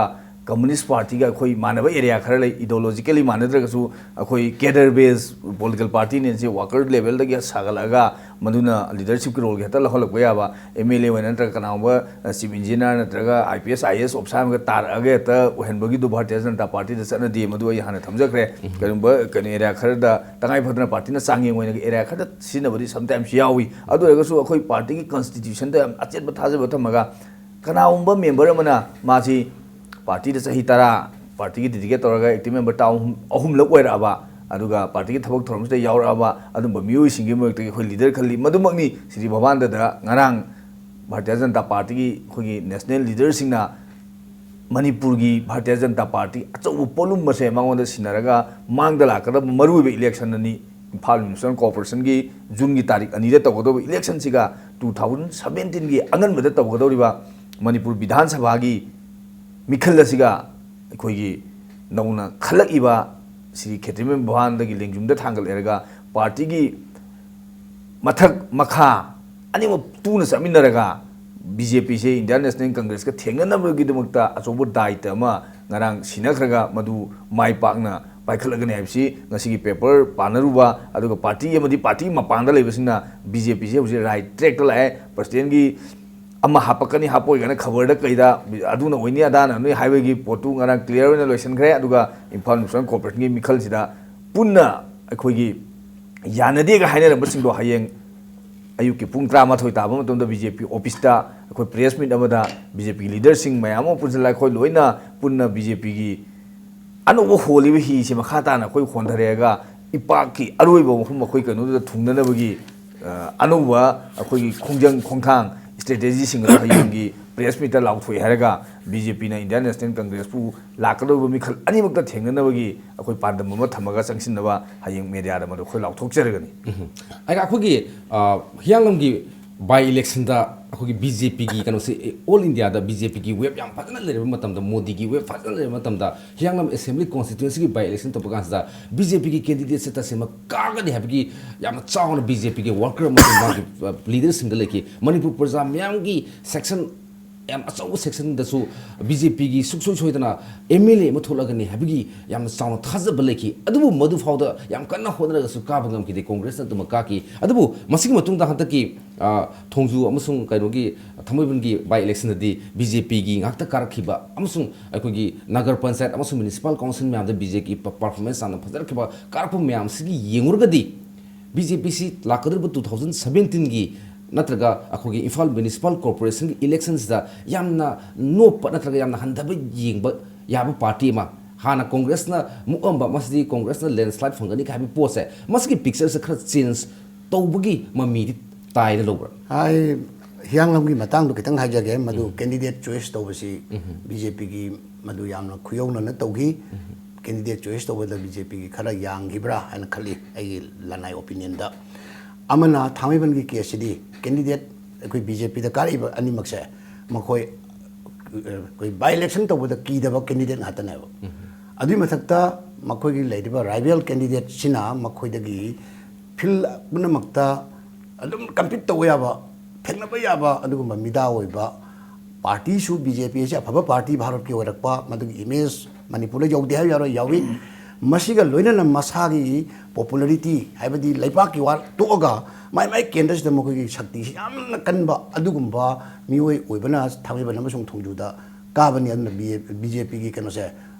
ꯀꯝꯃꯨꯅꯤꯁ ꯄꯥꯔꯇꯤꯒ ꯑꯩꯈꯣꯏ ꯃꯥꯟꯅꯕ ꯑꯦꯔꯤꯌꯥ ꯈꯔ ꯂꯩ꯫ ꯏꯗꯣꯂꯣꯖꯤꯀꯦꯂꯤ ꯃꯥꯟꯅꯗ꯭ꯔꯒꯁꯨ ꯑꯩꯈꯣꯏ ꯀꯦꯗꯔ ꯕꯦꯁ ꯄꯣꯂꯤꯇꯤꯀꯦꯜ ꯄꯥꯔꯇꯤꯅꯦ꯫ ꯁꯤ ꯋꯥꯀꯔ ꯂꯦꯚꯦꯜꯗꯒꯤ ꯁꯥꯒꯠꯂꯛꯑꯒ ꯃꯗꯨꯅ ꯂꯤꯗꯔꯁꯤꯞꯀꯤ ꯔꯣꯜꯒ ꯍꯦꯛꯇ ꯂꯧꯍꯜꯂꯛꯄ ꯌꯥꯕ, ꯑꯦꯝ ꯑꯦꯜ ꯑꯦ ꯑꯣꯏꯅ ꯅꯠꯇ꯭ꯔꯒ ꯀꯅꯥꯒꯨꯝꯕ ꯆꯤꯐ ꯏꯟꯖꯤꯅꯤꯌꯥꯔ ꯅꯠꯇ꯭ꯔꯒ I P S, I A S officer ꯑꯃꯒ ꯇꯥꯔꯛꯑꯒ ꯍꯦꯛꯇ ꯑꯣꯏꯍꯟꯕꯒꯤꯗꯨ ꯚꯥꯔꯇꯤꯌ ꯖꯅꯇꯥ ꯄꯥꯔꯇꯤꯗ ꯆꯠꯅꯗꯦ꯫ ꯃꯗꯨ ꯑꯩ ꯍꯥꯟꯅ ꯊꯝꯖꯈ꯭ꯔꯦ꯫ ꯀꯔꯤꯒꯨꯝꯕ ꯀꯩꯅꯣ ꯑꯦꯔꯤꯌꯥ ꯈꯔꯗ ꯇꯉꯥꯏ ꯐꯗꯅ ꯄꯥꯔꯇꯤꯅ ꯆꯥꯡꯌꯦꯡ ꯑꯣꯏꯅ ꯑꯦꯔꯤꯌꯥ ꯈꯔꯗ ꯁꯤꯖꯤꯟꯅꯕꯗꯤ ꯁꯝꯇꯥꯏꯝꯁ ꯌꯥꯎꯏ꯫ ꯑꯗꯨ ꯑꯣꯏꯔꯒꯁꯨ ꯑꯩꯈꯣꯏ ꯄꯥꯔꯇꯤꯒꯤ ꯀꯟꯁꯇꯤꯇ꯭ꯌꯨꯁꯟꯗ ꯌꯥꯝ ꯑꯆꯦꯠꯄ ꯊꯥꯖꯕ ꯊꯝꯃꯒ ꯀꯅꯥꯒꯨꯝꯕ ꯃꯦꯝꯕꯔ ꯑꯃꯅ ꯃꯥꯁꯤ ꯄꯥꯔꯇꯤꯗ ꯆꯍꯤ ꯇꯔꯥ ꯄꯥꯔꯇꯤꯒꯤ ꯗꯦꯗꯤꯀꯦꯠ ꯇꯧꯔꯒ ꯑꯦꯛꯇꯤꯚ ꯃꯦꯝꯕꯔ ꯇꯥꯎꯟ ꯑꯍꯨꯝꯂꯛ ꯑꯣꯏꯔꯛꯑꯕ, ꯑꯗꯨꯒ ꯄꯥꯔꯇꯤꯒꯤ ꯊꯕꯛ ꯊꯧꯔꯝꯁꯤꯗ ꯌꯥꯎꯔꯛꯑꯕ ꯑꯗꯨꯝꯕ ꯃꯤꯑꯣꯏꯁꯤꯡꯒꯤ ꯃꯔꯛꯇꯒꯤ ꯑꯩꯈꯣꯏ ꯂꯤꯗꯔ ꯈꯜꯂꯤ꯫ ꯃꯗꯨꯃꯛꯅꯤ ꯁ꯭ꯔꯤ ꯚꯕꯥꯟꯗꯗ ꯉꯔꯥꯡ ꯚꯥꯔꯇꯤꯌ ꯖꯅꯇꯥ ꯄꯥꯔꯇꯤꯒꯤ ꯑꯩꯈꯣꯏꯒꯤ ꯅꯦꯁꯅꯦꯜ ꯂꯤꯗꯔꯁꯤꯡꯅ ꯃꯅꯤꯄꯨꯔꯒꯤ ꯚꯥꯔꯇꯤꯌ ꯖꯅꯇꯥ ꯄꯥꯔꯇꯤ ꯑꯆꯧꯕ ꯄꯣꯠꯂꯨꯝ ꯑꯁꯦ ꯃꯉꯣꯟꯗ ꯁꯤꯟꯅꯔꯒ ꯃꯥꯡꯗ ꯂꯥꯛꯀꯗꯕ ꯃꯔꯨꯑꯣꯏꯕ ꯏꯂꯦꯛꯁꯟ ꯑꯅꯤ, ꯏꯝꯐꯥꯜ ꯃ꯭ꯌꯨꯅꯤꯁꯤꯄꯥꯜ ꯀꯣꯔꯄꯣꯔꯦꯁꯟꯒꯤ ꯖꯨꯟꯒꯤ ꯇꯥꯔꯤꯛ ꯑꯅꯤꯗ ꯇꯧꯒꯗꯧꯕ ꯏꯂꯦꯛꯁꯟꯁꯤꯒ two thousand seventeenꯒꯤ ꯑꯉꯟꯕꯗ ꯇꯧꯒꯗꯧꯔꯤꯕ ꯃꯅꯤꯄꯨꯔ ꯕꯤꯙꯥꯟ ꯁꯚꯥꯒꯤ ꯃꯤꯈꯜ ꯑꯁꯤꯒ ꯑꯩꯈꯣꯏꯒꯤ ꯅꯧꯅ ꯈꯜꯂꯛꯏꯕ ꯁ꯭ꯔꯤ ꯈꯦꯇ꯭ꯔꯤꯃꯌꯨꯝ ꯚꯕꯥꯟꯗꯒꯤ ꯂꯦꯡꯖꯨꯝꯗ ꯊꯥꯡꯒꯠꯂꯦꯔꯒ ꯄꯥꯔꯇꯤꯒꯤ ꯃꯊꯛ ꯃꯈꯥ ꯑꯅꯤꯃꯛ ꯇꯨꯅ ꯆꯠꯃꯤꯟꯅꯔꯒ ꯕꯤ ꯖꯦ ꯄꯤꯁꯦ ꯏꯟꯗꯤꯌꯥꯟ ꯅꯦꯁꯅꯦꯜ ꯀꯪꯒ꯭ꯔꯦꯁꯀ ꯊꯦꯡꯅꯅꯕꯒꯤꯗꯃꯛꯇ ꯑꯆꯧꯕ ꯗꯥꯏꯇ ꯑꯃ ꯉꯔꯥꯡ ꯁꯤꯟꯅꯈ꯭ꯔꯒ ꯃꯗꯨ ꯃꯥꯏ ꯄꯥꯛꯅ ꯄꯥꯏꯈꯠꯂꯒꯅꯤ ꯍꯥꯏꯕꯁꯤ ꯉꯁꯤꯒꯤ ꯄꯦꯄꯔ ꯄꯥꯅꯔꯨꯕ, ꯑꯗꯨꯒ ꯄꯥꯔꯇꯤ ꯑꯃꯗꯤ ꯄꯥꯔꯇꯤꯒꯤ ꯃꯄꯥꯟꯗ ꯂꯩꯕꯁꯤꯡꯅ ꯕꯤ ꯖꯦ ꯄꯤꯁꯦ ꯍꯧꯖꯤꯛ ꯔꯥꯏꯠ ꯇ꯭ꯔꯦꯛꯇ ꯂꯥꯛꯑꯦ꯫ ꯄ꯭ꯔꯁꯤꯗꯦꯟꯒꯤ ꯑꯃ ꯍꯥꯞꯄꯛꯀꯅꯤ ꯍꯥꯞꯄꯣꯏ ꯀꯥꯏꯅ ꯈꯕꯔꯗ ꯀꯩꯗ ꯑꯗꯨꯅ ꯑꯣꯏꯅꯤ ꯑꯗꯥꯅ ꯅꯣꯏ ꯍꯥꯏꯕꯒꯤ ꯄꯣꯠꯇꯨ ꯉꯔꯥꯡ ꯀ꯭ꯂꯤꯌꯥꯔ ꯑꯣꯏꯅ ꯂꯣꯏꯁꯤꯟꯈ꯭ꯔꯦ꯫ ꯑꯗꯨꯒ ꯏꯝꯐꯥꯜ ꯃ꯭ꯌꯨꯅꯤꯁꯤꯄꯥꯜ ꯀꯣꯔꯄꯣꯔꯦꯁꯟꯒꯤ ꯃꯤꯈꯜꯁꯤꯗ ꯄꯨꯟꯅ ꯑꯩꯈꯣꯏꯒꯤ ꯌꯥꯅꯗꯦꯒ ꯍꯥꯏꯅꯔꯝꯕꯁꯤꯡꯗꯣ ꯍꯌꯦꯡ ꯑꯌꯨꯛꯀꯤ ꯄꯨꯡ ꯇꯔꯥꯃꯥꯊꯣꯏ ꯇꯥꯕ ꯃꯇꯝꯗ ꯕꯤ ꯖꯦ ꯄꯤ ꯑꯣꯐꯤꯁꯇ ꯑꯩꯈꯣꯏ ꯄ꯭ꯔꯦꯁ ꯃꯤꯠ ꯑꯃꯗ ꯕꯤ ꯖꯦ ꯄꯤꯒꯤ ꯂꯤꯗꯔꯁꯤꯡ ꯃꯌꯥꯝ ꯑꯃ ꯄꯨꯟꯁꯤꯜꯂꯒ ꯑꯩꯈꯣꯏ ꯂꯣꯏꯅ ꯄꯨꯟꯅ ꯕꯤ ꯖꯦ ꯄꯤꯒꯤ ꯑꯅꯧꯕ ꯍꯣꯜꯂꯤꯕ ꯍꯤꯁꯦ ꯃꯈꯥ ꯇꯥꯅ ꯑꯩꯈꯣꯏ ꯍꯣꯟꯊꯔꯛꯑꯒ ꯏꯄꯥꯛꯀꯤ ꯑꯔꯣꯏꯕ ꯃꯐꯝ ꯑꯩꯈꯣꯏ ꯀꯩꯅꯣꯗꯨꯗ ꯊꯨꯡꯅꯅꯕꯒꯤ, ꯑ, ꯑꯅꯧꯕ ꯑꯩꯈꯣꯏꯒꯤ ꯈꯣꯡꯖꯪ ꯈꯣꯡꯊꯥꯡ ꯏꯁꯇ꯭ꯔꯦꯇꯦꯖꯤꯁꯤꯡ ꯑꯗꯨ ꯍꯌꯦꯡꯒꯤ ꯄ꯭ꯔꯦꯁ ꯃꯤꯠꯇ ꯂꯥꯎꯊꯣꯛꯏ ꯍꯥꯏꯔꯒ ꯕꯤ ꯖꯦ ꯄꯤꯅ ꯏꯟꯗꯤꯌꯥꯟ ꯅꯦꯁꯅꯦꯜ ꯀꯪꯒ꯭ꯔꯦꯁꯄꯨ ꯂꯥꯛꯀꯗꯧꯔꯤꯕ ꯃꯤꯈꯜ ꯑꯅꯤꯃꯛꯇ ꯊꯦꯡꯅꯅꯕꯒꯤ ꯑꯩꯈꯣꯏ ꯄꯥꯟꯗꯝ ꯑꯃ ꯊꯝꯃꯒ ꯆꯪꯁꯤꯟꯅꯕ ꯍꯌꯦꯡ ꯃꯦꯗꯤꯌꯥꯗ ꯃꯗꯨ ꯑꯩꯈꯣꯏ ꯂꯥꯎꯊꯣꯛꯆꯔꯒꯅꯤ꯫ ꯍꯥꯏꯔꯒ ꯑꯩꯈꯣꯏꯒꯤ ꯍꯤꯌꯥꯡꯂꯝꯒꯤ ꯕꯥꯏ ꯏꯂꯦꯛꯁꯟꯗ ꯑꯩꯈꯣꯏꯒꯤ ꯕꯤ ꯖꯦ ꯄꯤꯒꯤ ꯀꯩꯅꯣꯁꯦ ꯑꯣꯜ ꯏꯟꯗꯤꯌꯥꯗ ꯕꯤ ꯖꯦ ꯄꯤꯒꯤ ꯋꯦꯞ ꯌꯥꯝ ꯐꯖꯅ ꯂꯩꯔꯕ ꯃꯇꯝꯗ, ꯃꯣꯗꯤꯒꯤ ꯋꯦꯞ ꯐꯖꯅ ꯂꯩꯔꯕ ꯃꯇꯝꯗ, ꯍꯤꯌꯥꯡꯂꯝ ꯑꯦꯁꯦꯝꯕ꯭ꯂꯤ ꯀꯣꯟꯁꯇꯤꯇ꯭ꯌꯨꯟꯁꯤꯒꯤ ꯕꯥꯏ ꯏꯂꯦꯛꯁꯟ ꯇꯧꯕ ꯀꯥꯟꯁꯤꯗ ꯕꯤ ꯖꯦ ꯄꯤꯒꯤ ꯀꯦꯟꯗꯤꯗꯦꯠꯁꯦ ꯇꯁꯦꯡꯅ ꯀꯥꯒꯅꯤ ꯍꯥꯏꯕꯒꯤ ꯌꯥꯝꯅ ꯆꯥꯎꯅ ꯕꯤ ꯖꯦ ꯄꯤꯒꯤ ꯋꯥꯔꯀꯔ ꯑꯃꯁꯨꯡ ꯃꯥꯒꯤ ꯂꯤꯗꯔꯁꯤꯡꯗ ꯂꯩꯈꯤ꯫ ꯃꯅꯤꯄꯨꯔ ꯄ꯭ꯔꯖꯥ ꯃꯤꯌꯥꯝꯒꯤ ꯁꯦꯛꯁꯟ ꯌꯥꯝ ꯑꯆꯧꯕ ꯁꯦꯛꯁꯟꯗꯁꯨ ꯕꯤ ꯖꯦ ꯄꯤꯒꯤ ꯁꯨꯡꯁꯣꯏ ꯁꯣꯏꯗꯅ ꯑꯦꯝ ꯑꯦꯜ ꯑꯦ ꯑꯃ ꯊꯣꯛꯂꯛꯀꯅꯤ ꯍꯥꯏꯕꯒꯤ ꯌꯥꯝꯅ ꯆꯥꯎꯅ ꯊꯥꯖꯕ ꯂꯩꯈꯤ꯫ ꯑꯗꯨꯕꯨ ꯃꯗꯨ ꯐꯥꯎꯗ ꯌꯥꯝ ꯀꯟꯅ ꯍꯣꯠꯅꯔꯒꯁꯨ ꯀꯥꯕ ꯉꯝꯈꯤꯗꯦ, ꯀꯣꯡꯒ꯭ꯔꯦꯁꯅ ꯑꯗꯨꯃꯛ ꯀꯥꯈꯤ꯫ ꯑꯗꯨꯕꯨ ꯃꯁꯤꯒꯤ ꯃꯇꯨꯡꯗ ꯍꯟꯗꯛꯀꯤ ꯊꯣꯡꯖꯨ ꯑꯃꯁꯨꯡ ꯀꯩꯅꯣꯒꯤ ꯊꯥꯡꯃꯩꯕꯟꯒꯤ ꯕꯥꯏ ꯏꯂꯦꯛꯁꯟꯗꯗꯤ ꯕꯤ ꯖꯦ ꯄꯤꯒꯤ ꯉꯥꯛꯇ ꯀꯥꯔꯛꯈꯤꯕ ꯑꯃꯁꯨꯡ ꯑꯩꯈꯣꯏꯒꯤ ꯅꯒꯔ ꯄꯟꯆꯥꯌꯠ ꯑꯃꯁꯨꯡ ꯃ꯭ꯌꯨꯅꯤꯁꯤꯄꯥꯜ ꯀꯥꯎꯟꯁꯤꯜ ꯃꯌꯥꯝꯗ ꯕꯤ ꯖꯦ ꯄꯤ ꯄꯔꯐꯣꯔꯃꯦꯟꯁ ꯌꯥꯝꯅ ꯐꯖꯔꯛꯈꯤꯕ ꯀꯥꯔꯛꯄ ꯃꯌꯥꯝꯁꯤꯒꯤ ꯌꯦꯡꯉꯨꯔꯒꯗꯤ ꯕꯤ ꯖꯦ ꯄꯤꯁꯤ ꯂꯥꯛꯀꯗꯧꯔꯤꯕ ꯇꯨ ꯊꯥꯎꯖꯟ ꯁꯕꯦꯟꯇꯤꯟꯒꯤ ꯅꯠꯇ꯭ꯔꯒ ꯑꯩꯈꯣꯏꯒꯤ ꯏꯝꯐꯥꯜ ꯃ꯭ꯌꯨꯅꯤꯁꯤꯄꯥꯜ ꯀꯣꯔꯄꯣꯔꯦꯁꯟꯒꯤ ꯏꯂꯦꯛꯁꯟꯁꯤꯗ ꯌꯥꯝꯅ ꯅꯣꯞꯄ ꯅꯠꯇ꯭ꯔꯒ ꯌꯥꯝꯅ ꯍꯟꯊꯕ ꯌꯦꯡꯕ ꯌꯥꯕ ꯄꯥꯔꯇꯤ ꯑꯃ, ꯍꯥꯟꯅ ꯀꯣꯡꯒ꯭ꯔꯦꯁꯅ ꯃꯨꯛꯑꯝꯕ, ꯃꯁꯤꯗꯤ ꯀꯣꯡꯒ꯭ꯔꯦꯁꯅ ꯂꯦꯟꯁꯂꯥꯏꯠ ꯐꯪꯒꯅꯤ ꯍꯥꯏꯕ ꯄꯣꯠꯁꯦ, ꯃꯁꯤꯒꯤ ꯄꯤꯛꯆꯔꯁꯦ ꯈꯔ ꯆꯦꯟꯖ ꯇꯧꯕꯒꯤ ꯃꯃꯤꯗꯤ ꯇꯥꯏꯅ ꯂꯧꯕ꯭ꯔꯥ? ꯑꯩ ꯍꯤꯌꯥꯡꯂꯝꯒꯤ ꯃꯇꯥꯡꯗꯣ ꯈꯤꯇꯪ ꯍꯥꯏꯖꯒꯦ꯫ ꯃꯗꯨ ꯀꯦꯟꯗꯤꯗꯦꯠ ꯆꯣꯏꯁ ꯇꯧꯕꯁꯤ ꯕꯤ ꯖꯦ ꯄꯤꯒꯤ ꯃꯗꯨ ꯌꯥꯝꯅ ꯈꯨꯌꯧꯅꯅ ꯇꯧꯈꯤ꯫ ꯀꯦꯟꯗꯤꯗꯦꯠ ꯆꯣꯏꯁ ꯇꯧꯕꯗ ꯕꯤ ꯖꯦ ꯄꯤꯒꯤ ꯈꯔ ꯌꯥꯡꯈꯤꯕ꯭ꯔꯥ ꯍꯥꯏꯅ ꯈꯜꯂꯤ, ꯑꯩꯒꯤ ꯂꯅꯥꯏ ꯑꯣꯄꯤꯅꯤꯌꯟꯗ꯫ ꯑꯃꯅ ꯊꯥꯡꯃꯩꯕꯟꯒꯤ ꯀꯦꯁꯁꯤꯗꯤ ꯀꯦꯟꯗꯤꯗꯦꯠ ꯑꯩꯈꯣꯏ ꯕꯤ ꯖꯦ ꯄꯤꯗ ꯀꯥꯔꯛꯏꯕ ꯑꯅꯤꯃꯛꯁꯦ ꯃꯈꯣꯏ ꯑꯩꯈꯣꯏ ꯕꯥꯏ ꯏꯂꯦꯛꯁꯟ ꯇꯧꯕꯗ ꯀꯤꯗꯕ ꯀꯦꯟꯗꯤꯗꯦꯠ ꯉꯥꯛꯇꯅꯦꯕ꯫ ꯑꯗꯨꯒꯤ ꯃꯊꯛꯇ ꯃꯈꯣꯏꯒꯤ ꯂꯩꯔꯤꯕ ꯔꯥꯏꯕꯦꯜ ꯀꯦꯟꯗꯤꯗꯦꯠꯁꯤꯅ ꯃꯈꯣꯏꯗꯒꯤ ꯐꯤꯜ ꯄꯨꯝꯅꯃꯛꯇ ꯑꯗꯨꯝ ꯀꯝꯄꯤꯠ ꯇꯧꯕ ꯌꯥꯕ, ꯊꯦꯡꯅꯕ ꯌꯥꯕ ꯑꯗꯨꯒꯨꯝꯕ ꯃꯤꯗꯥ ꯑꯣꯏꯕ ꯄꯥꯔꯇꯤꯁꯨ ꯕꯤ ꯖꯦ ꯄꯤ ꯑꯁꯤ ꯑꯐꯕ ꯄꯥꯔꯇꯤ ꯚꯥꯔꯠꯀꯤ ꯑꯣꯏꯔꯛꯄ, ꯃꯗꯨꯒꯤ ꯏꯃꯦꯖ ꯃꯅꯤꯄꯨꯔꯗ ꯌꯧꯗꯦ ꯍꯥꯏꯕ ꯌꯥꯔꯣꯏ, ꯌꯥꯎꯏ꯫ ꯃꯁꯤꯒ ꯂꯣꯏꯅꯅ ꯃꯁꯥꯒꯤ ꯄꯣꯄꯨꯂꯔꯤꯇꯤ ꯍꯥꯏꯕꯗꯤ ꯂꯩꯕꯥꯛꯀꯤ ꯋꯥ ꯇꯣꯛꯑꯒ ꯃꯥꯏ ꯃꯥꯏ ꯀꯦꯟꯗ꯭ꯔꯁꯤꯗ ꯃꯈꯣꯏꯒꯤ ꯁꯛꯇꯤꯁꯤ ꯌꯥꯝꯅ ꯀꯟꯕ ꯑꯗꯨꯒꯨꯝꯕ ꯃꯤꯑꯣꯏ ꯑꯣꯏꯕꯅ ꯊꯥꯡꯃꯩꯕꯟ ꯑꯃꯁꯨꯡ ꯊꯣꯡꯖꯨꯗ ꯀꯥꯕꯅꯤ꯫ ꯑꯗꯨꯅ ꯕꯤ ꯖꯦ ꯄꯤꯒꯤ ꯀꯩꯅꯣꯁꯦ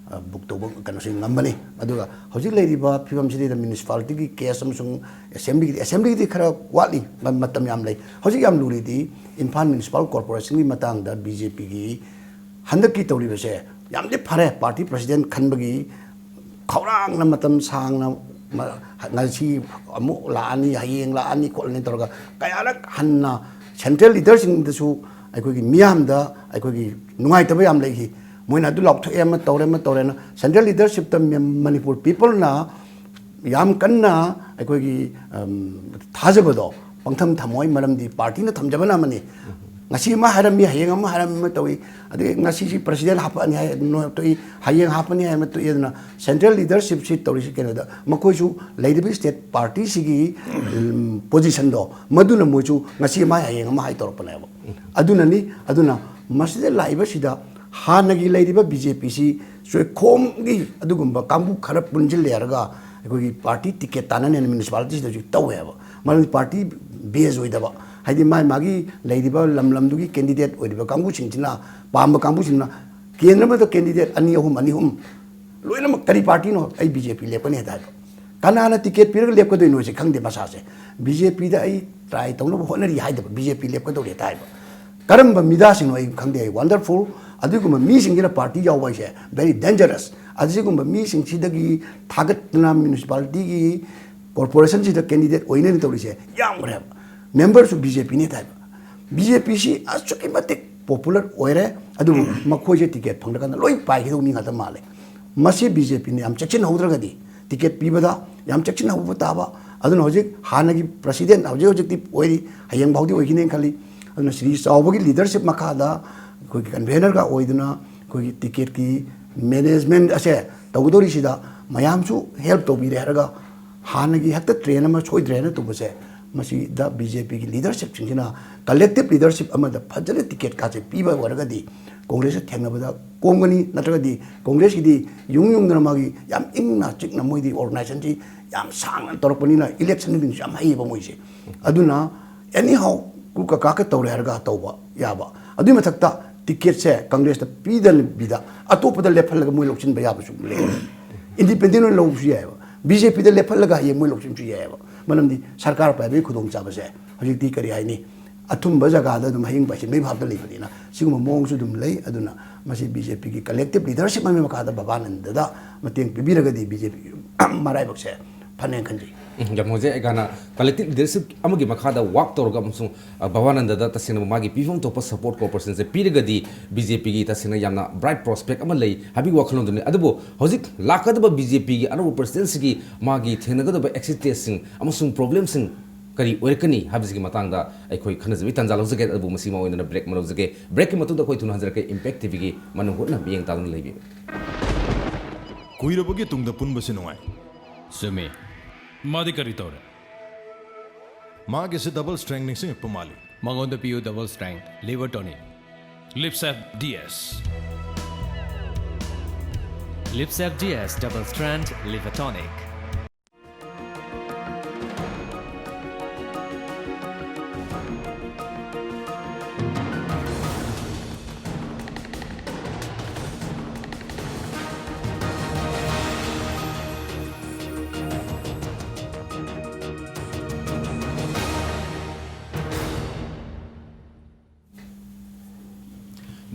ꯕꯨꯛ ꯇꯧꯕ ꯀꯩꯅꯣꯁꯤ ꯉꯝꯕꯅꯤ꯫ ꯑꯗꯨꯒ ꯍꯧꯖꯤꯛ ꯂꯩꯔꯤꯕ ꯐꯤꯕꯝꯁꯤꯗꯩꯗ ꯃ꯭ꯌꯨꯅꯤꯁꯤꯄꯥꯂꯤꯇꯤꯒꯤ ꯀꯦꯁ ꯑꯃꯁꯨꯡ ꯑꯦꯁꯦꯝꯕ꯭ꯂꯤꯒꯤꯗꯤ, ꯑꯦꯁꯦꯝꯕ꯭ꯂꯤꯒꯤꯗꯤ ꯈꯔ ꯋꯥꯠꯂꯤ, ꯃꯇꯝ ꯌꯥꯝ ꯂꯩ꯫ ꯍꯧꯖꯤꯛ ꯌꯥꯝ ꯂꯨꯔꯤꯗꯤ ꯏꯝꯐꯥꯜ ꯃ꯭ꯌꯨꯅꯤꯁꯤꯄꯥꯜ ꯀꯣꯔꯄꯣꯔꯦꯁꯟꯒꯤ ꯃꯇꯥꯡꯗ ꯕꯤ ꯖꯦ ꯄꯤꯒꯤ ꯍꯟꯗꯛꯀꯤ ꯇꯧꯔꯤꯕꯁꯦ ꯌꯥꯝꯗꯤ ꯐꯔꯦ꯫ ꯄꯥꯔꯇꯤ ꯄ꯭ꯔꯁꯤꯗꯦꯟ ꯈꯟꯕꯒꯤ ꯈꯧꯔꯥꯡꯅ ꯃꯇꯝ ꯁꯥꯡꯅ ꯉꯁꯤ ꯑꯃꯨꯛ ꯂꯥꯛꯑꯅꯤ, ꯍꯌꯦꯡ ꯂꯥꯛꯑꯅꯤ ꯈꯣꯠꯂꯅꯤ ꯇꯧꯔꯒ ꯀꯌꯥꯔꯛ ꯍꯟꯅ ꯁꯦꯟꯇ꯭ꯔꯦꯜ ꯂꯤꯗꯔꯁꯤꯡꯗꯁꯨ ꯑꯩꯈꯣꯏꯒꯤ ꯃꯤꯌꯥꯝꯗ ꯑꯩꯈꯣꯏꯒꯤ ꯅꯨꯡꯉꯥꯏꯇꯕ ꯌꯥꯝ ꯂꯩꯈꯤ꯫ ꯃꯣꯏꯅ ꯑꯗꯨ ꯂꯥꯎꯊꯣꯛꯑꯦ, ꯑꯃ ꯇꯧꯔꯦ, ꯑꯃ ꯇꯧꯔꯦꯅ꯫ ꯁꯦꯟꯇ꯭ꯔꯦꯜ ꯂꯤꯗꯔꯁꯤꯞꯇ ꯃꯅꯤꯄꯨꯔ ꯄꯤꯄꯜꯅ ꯌꯥꯝ ꯀꯟꯅ ꯑꯩꯈꯣꯏꯒꯤ ꯊꯥꯖꯕꯗꯣ ꯄꯪꯊꯝ ꯊꯝꯃꯣꯏ꯫ ꯃꯔꯝꯗꯤ ꯄꯥꯔꯇꯤꯅ ꯊꯝꯖꯕꯅ ꯑꯃꯅꯤ꯫ ꯉꯁꯤ ꯑꯃ ꯍꯥꯏꯔꯝꯃꯤ, ꯍꯌꯦꯡ ꯑꯃ ꯍꯥꯏꯔꯝꯃꯤ, ꯑꯃ ꯇꯧꯏ꯫ ꯑꯗꯒꯤ ꯉꯁꯤꯁꯤ ꯄ꯭ꯔꯁꯤꯗꯦꯟ ꯍꯥꯞꯄꯛꯑꯅꯤ ꯍꯥꯏ, ꯅꯣ ꯇꯣꯛꯏ, ꯍꯌꯦꯡ ꯍꯥꯞꯄꯅꯤ ꯍꯥꯏ, ꯑꯃ ꯇꯣꯛꯏ꯫ ꯑꯗꯨꯅ ꯁꯦꯟꯇ꯭ꯔꯦꯜ ꯂꯤꯗꯔꯁꯤꯞꯁꯤ ꯇꯧꯔꯤꯁꯤ ꯀꯩꯅꯣꯗ, ꯃꯈꯣꯏꯁꯨ ꯂꯩꯔꯤꯕ ꯁ꯭ꯇꯦꯠ ꯄꯥꯔꯇꯤꯁꯤꯒꯤ ꯄꯣꯖꯤꯁꯟꯗꯣ ꯃꯗꯨꯅ ꯃꯣꯏꯁꯨ ꯉꯁꯤ ꯑꯃ ꯍꯥꯏ, ꯍꯌꯦꯡ ꯑꯃ ꯍꯥꯏ ꯇꯧꯔꯛꯄꯅꯦꯕ꯫ ꯑꯗꯨꯅꯅꯤ꯫ ꯑꯗꯨꯅ ꯃꯁꯤꯗ ꯂꯥꯛꯏꯕꯁꯤꯗ ꯍꯥꯟꯅꯒꯤ ꯂꯩꯔꯤꯕ ꯕꯤ ꯖꯦ ꯄꯤꯁꯤ ꯆꯣꯏꯈꯣꯝꯒꯤ ꯑꯗꯨꯒꯨꯝꯕ ꯀꯥꯡꯕꯨ ꯈꯔ ꯄꯨꯟꯁꯤꯜꯂꯦꯔꯒ ꯑꯩꯈꯣꯏꯒꯤ ꯄꯥꯔꯇꯤ ꯇꯤꯀꯦꯠ ꯇꯥꯟꯅꯅꯦꯅ ꯃ꯭ꯌꯨꯅꯤꯁꯤꯄꯥꯂꯤꯇꯤꯁꯤꯗ ꯍꯧꯖꯤꯛ ꯇꯧꯋꯦꯕ꯫ ꯃꯔꯝꯗꯤ ꯄꯥꯔꯇꯤ ꯕꯦꯁ ꯑꯣꯏꯗꯕ, ꯍꯥꯏꯗꯤ ꯃꯥꯒꯤ ꯃꯥꯒꯤ ꯂꯩꯔꯤꯕ ꯂꯝ ꯂꯝꯗꯨꯒꯤ ꯀꯦꯟꯗꯤꯗꯦꯠ ꯑꯣꯏꯔꯤꯕ ꯀꯥꯡꯕꯨꯁꯤꯡꯁꯤꯅ, ꯄꯥꯝꯕ ꯀꯥꯡꯕꯨꯁꯤꯡꯅ ꯀꯦꯟꯗ꯭ꯔ ꯑꯃꯗ ꯀꯦꯟꯗꯤꯗꯦꯠ ꯑꯅꯤ ꯑꯍꯨꯝ, ꯑꯅꯤ ꯑꯍꯨꯝ ꯂꯣꯏꯅꯃꯛ ꯀꯔꯤ ꯄꯥꯔꯇꯤꯅꯣ? ꯑꯩ ꯕꯤ ꯖꯦ ꯄꯤ ꯂꯦꯞꯀꯅꯤ ꯍꯦꯛꯇ ꯍꯥꯏꯕ꯫ ꯀꯅꯥꯅ ꯇꯤꯀꯦꯠ ꯄꯤꯔꯒ ꯂꯦꯞꯀꯗꯣꯏꯅꯣꯁꯦ ꯈꯪꯗꯦ ꯃꯁꯥꯁꯦ꯫ ꯕꯤ ꯖꯦ ꯄꯤꯗ ꯑꯩ ꯇ꯭ꯔꯥꯏ ꯇꯧꯅꯕ ꯍꯣꯠꯅꯔꯤ ꯍꯥꯏꯗꯕ, ꯕꯤ ꯖꯦ ꯄꯤ ꯂꯦꯞꯀꯗꯧꯔꯤ ꯍꯦꯛꯇ ꯍꯥꯏꯕ꯫ ꯀꯔꯝꯕ ꯃꯤꯗꯥꯁꯤꯡꯅꯣ ꯑꯩ ꯈꯪꯗꯦ꯫ ꯑꯩ ꯋꯥꯟꯗꯔꯐꯨꯜ꯫ ꯑꯗꯨꯒꯨꯝꯕ ꯃꯤꯁꯤꯡꯁꯤꯅ ꯄꯥꯔꯇꯤ ꯌꯥꯎꯕ ꯍꯥꯏꯁꯦ very dangerous꯫ ꯑꯁꯤꯒꯨꯝꯕ ꯃꯤꯁꯤꯡꯁꯤꯗꯒꯤ ꯊꯥꯒꯠꯇꯅ ꯃ꯭ꯌꯨꯅꯤꯁꯤꯄꯥꯂꯤꯇꯤꯒꯤ ꯀꯣꯔꯄꯣꯔꯦꯁꯟꯁꯤꯗ ꯀꯦꯟꯗꯤꯗꯦꯠ ꯑꯣꯏꯅꯅ ꯇꯧꯔꯤꯁꯦ ꯌꯥꯝꯈ꯭ꯔꯦꯕ꯫ ꯃꯦꯝꯕꯔꯁꯨ ꯕꯤ ꯖꯦ ꯄꯤꯅꯦ ꯍꯥꯏꯕ꯫ ꯕꯤ ꯖꯦ ꯄꯤꯁꯤ ꯑꯁꯨꯛꯀꯤ ꯃꯇꯤꯛ ꯄꯣꯄꯨꯂꯔ ꯑꯣꯏꯔꯦ, ꯑꯗꯨꯕꯨ ꯃꯈꯣꯏꯁꯦ ꯇꯤꯀꯦꯠ ꯐꯪꯗ꯭ꯔꯀꯥꯟꯗ ꯂꯣꯏ ꯄꯥꯏꯈꯤꯗꯧ ꯃꯤ ꯉꯥꯛꯇ ꯃꯥꯜꯂꯦ꯫ ꯃꯁꯤ ꯕꯤ ꯖꯦ ꯄꯤꯅ ꯌꯥꯝ ꯆꯦꯛꯁꯤꯟꯍꯧꯗ꯭ꯔꯒꯗꯤ, ꯇꯤꯀꯦꯠ ꯄꯤꯕꯗ ꯌꯥꯝ ꯆꯦꯛꯁꯤꯟꯍꯧꯕ ꯇꯥꯕ꯫ ꯑꯗꯨꯅ ꯍꯧꯖꯤꯛ ꯍꯥꯟꯅꯒꯤ ꯄ꯭ꯔꯁꯤꯗꯦꯟ ꯍꯧꯖꯤꯛ ꯍꯧꯖꯤꯛꯇꯤ ꯑꯣꯏꯔꯤ, ꯍꯌꯦꯡ ꯐꯥꯎꯗꯤ ꯑꯣꯏꯈꯤꯅꯦꯅ ꯈꯜꯂꯤ꯫ ꯑꯗꯨꯅ ꯁ꯭ꯔꯤ ꯆꯥꯎꯕꯒꯤ ꯂꯤꯗꯔꯁꯤꯞ ꯃꯈꯥꯗ ꯑꯩꯈꯣꯏꯒꯤ ꯀꯟꯚꯦꯅꯔꯒ ꯑꯣꯏꯗꯨꯅ ꯑꯩꯈꯣꯏꯒꯤ ꯇꯤꯀꯦꯠꯀꯤ ꯃꯦꯅꯦꯖꯃꯦꯟ ꯑꯁꯦ ꯇꯧꯒꯗꯧꯔꯤꯁꯤꯗ ꯃꯌꯥꯝꯁꯨ ꯍꯦꯜꯞ ꯇꯧꯕꯤꯔꯦ ꯍꯥꯏꯔꯒ ꯍꯥꯟꯅꯒꯤ ꯍꯦꯛꯇ ꯇ꯭ꯔꯦꯟ ꯑꯃ ꯁꯣꯏꯗ꯭ꯔꯦꯅ ꯇꯧꯕꯁꯦ, ꯃꯁꯤꯗ ꯕꯤ ꯖꯦ ꯄꯤꯒꯤ ꯂꯤꯗꯔꯁꯤꯞꯁꯤꯡꯁꯤꯅ ꯀꯂꯦꯛꯇꯤꯞ ꯂꯤꯗꯔꯁꯤꯞ ꯑꯃꯗ ꯐꯖꯅ ꯇꯤꯀꯦꯠ ꯀꯥꯁꯦ ꯄꯤꯕ ꯑꯣꯏꯔꯒꯗꯤ ꯀꯣꯡꯒ꯭ꯔꯦꯁꯀ ꯊꯦꯡꯅꯕꯗ ꯀꯣꯝꯒꯅꯤ꯫ ꯅꯠꯇ꯭ꯔꯒꯗꯤ ꯀꯣꯡꯒ꯭ꯔꯦꯁꯀꯤꯗꯤ ꯌꯨꯝ ꯌꯨꯝꯗꯅ ꯃꯥꯒꯤ ꯌꯥꯝ ꯏꯪꯅ ꯆꯤꯛꯅ ꯃꯣꯏꯗꯤ ꯑꯣꯔꯒꯅꯥꯏꯖꯦꯁꯟꯁꯤ ꯌꯥꯝ ꯁꯥꯡꯅ ꯇꯧꯔꯛꯄꯅꯤꯅ ꯏꯂꯦꯛꯁꯟꯒꯤꯁꯨ ꯌꯥꯝ ꯍꯩꯌꯦꯕ ꯃꯣꯏꯁꯦ꯫ ꯑꯗꯨꯅ ꯑꯦꯅꯤ ꯍꯥꯎ ꯀꯨꯛꯀ ꯀꯥꯛꯀ ꯇꯧꯔꯦ ꯍꯥꯏꯔꯒ ꯇꯧꯕ ꯌꯥꯕ꯫ ꯑꯗꯨꯒꯤ ꯃꯊꯛꯇ ꯇꯤꯀꯦꯠꯁꯦ ꯀꯪꯒ꯭ꯔꯦꯁꯇ ꯄꯤꯗꯅꯕꯤꯗ ꯑꯇꯣꯞꯄꯗ ꯂꯦꯞꯍꯜꯂꯒ ꯃꯣꯏ ꯂꯧꯁꯤꯟꯕ ꯌꯥꯕꯁꯨ ꯂꯩ꯫ ꯏꯟꯗꯤꯄꯦꯟꯗꯦꯟ ꯑꯣꯏꯅ ꯂꯧꯕꯁꯨ ꯌꯥꯏꯑꯕ꯫ ꯕꯤ ꯖꯦ ꯄꯤꯗ ꯂꯦꯞꯍꯜꯂꯒ ꯍꯌꯦꯡ ꯃꯣꯏ ꯂꯧꯁꯤꯟꯕꯁꯨ ꯌꯥꯏꯑꯕ꯫ ꯃꯔꯝꯗꯤ ꯁꯔꯀꯥꯔ ꯄꯥꯏꯕꯒꯤ ꯈꯨꯗꯣꯡꯆꯥꯕꯁꯦ ꯍꯧꯖꯤꯛꯇꯤ ꯀꯔꯤ ꯍꯥꯏꯅꯤ, ꯑꯊꯨꯝꯕ ꯖꯒꯥꯗ ꯑꯗꯨꯝ ꯍꯌꯤꯡ ꯄꯥꯏꯁꯤꯟꯕꯒꯤ ꯚꯥꯞꯇ ꯂꯩꯕꯅꯤꯅ ꯁꯤꯒꯨꯝꯕ ꯃꯑꯣꯡꯁꯨ ꯑꯗꯨꯝ ꯂꯩ꯫ ꯑꯗꯨꯅ ꯃꯁꯤ ꯕꯤ ꯖꯦ ꯄꯤꯒꯤ ꯀꯂꯦꯛꯇꯤꯞ ꯂꯤꯗꯔꯁꯤꯞ ꯑꯃꯒꯤ ꯃꯈꯥꯗ ꯕꯕꯥꯅꯟꯗꯗ ꯃꯇꯦꯡ ꯄꯤꯕꯤꯔꯒꯗꯤ ꯕꯤ ꯖꯦ ꯄꯤ ꯃꯔꯥꯏꯕꯛꯁꯦ ꯐꯅꯦꯅ ꯈꯟꯖꯩ꯫ ꯎꯝ, ꯌꯥꯝ ꯅꯨꯡꯉꯥꯏꯖꯩ꯫ ꯑꯩꯒꯥꯅ collective leadership ꯑꯃꯒꯤ ꯃꯈꯥꯗ work ꯇꯧꯔꯒ ꯑꯃꯁꯨꯡ, ꯑ, ꯚꯕꯥꯅꯟꯗꯗ ꯇꯁꯦꯡꯅ ꯃꯥꯒꯤ ꯄꯤꯐꯝ ꯊꯣꯛꯄ support cooperation ꯁꯦ ꯄꯤꯔꯒꯗꯤ BJP ꯒꯤ ꯇꯁꯦꯡꯅ ꯌꯥꯝꯅ bright prospect ꯑꯃ ꯂꯩ ꯍꯥꯏꯕꯒꯤ ꯋꯥꯈꯜꯂꯣꯟꯗꯨꯅꯤ꯫ ꯑꯗꯨꯕꯨ ꯍꯧꯖꯤꯛ ꯂꯥꯛꯀꯗꯕ BJP ꯒꯤ ꯑꯅꯧꯕ president ꯁꯤꯒꯤ ꯃꯥꯒꯤ ꯊꯦꯡꯅꯒꯗꯕ exit test ꯁꯤꯡ ꯑꯃꯁꯨꯡ problem ꯁꯤꯡ ꯀꯔꯤ ꯑꯣꯏꯔꯛꯀꯅꯤ ꯍꯥꯏꯕꯁꯤꯒꯤ ꯃꯇꯥꯡꯗ ꯑꯩꯈꯣꯏ ꯈꯟꯅꯖꯕꯒꯤ ꯇꯥꯟꯖꯥ ꯂꯧꯖꯒꯦ꯫ ꯑꯗꯨꯕꯨ ꯃꯁꯤꯒꯤ ꯃꯔꯨ ꯑꯣꯏꯅ break ꯑꯃ ꯂꯧꯖꯒꯦ꯫ Break ꯀꯤ ꯃꯇꯨꯡꯗ ꯑꯩꯈꯣꯏ ꯊꯨꯅ ꯍꯟꯖꯔꯛꯀꯦ꯫ Impact TV ꯒꯤ ꯃꯅꯨꯡ ꯍꯨꯠꯅ ꯃꯤꯠꯌꯦꯡ ꯇꯥꯗꯨꯅ ꯂꯩꯕꯤꯌꯨ꯫ ꯀꯨꯏꯔꯕꯒꯤ ꯇꯨꯡꯗ ꯄꯨꯟꯕꯁꯤ ꯅꯨꯡꯉꯥꯏ꯫ ꯆꯨꯝꯃꯤ꯫ ꯃꯥꯗꯤ ꯀꯔꯤ ꯇꯧꯔꯦ? ꯃꯥꯒꯤꯁꯦ double strength ꯅꯤꯡꯁꯤꯡꯉꯛꯄ ꯃꯥꯜꯂꯤ꯫ ꯃꯉꯣꯟꯗ ꯄꯤꯌꯨ double strength liver tonic꯫ Lipsap DS꯫ Lipsap DS double strength liver tonic꯫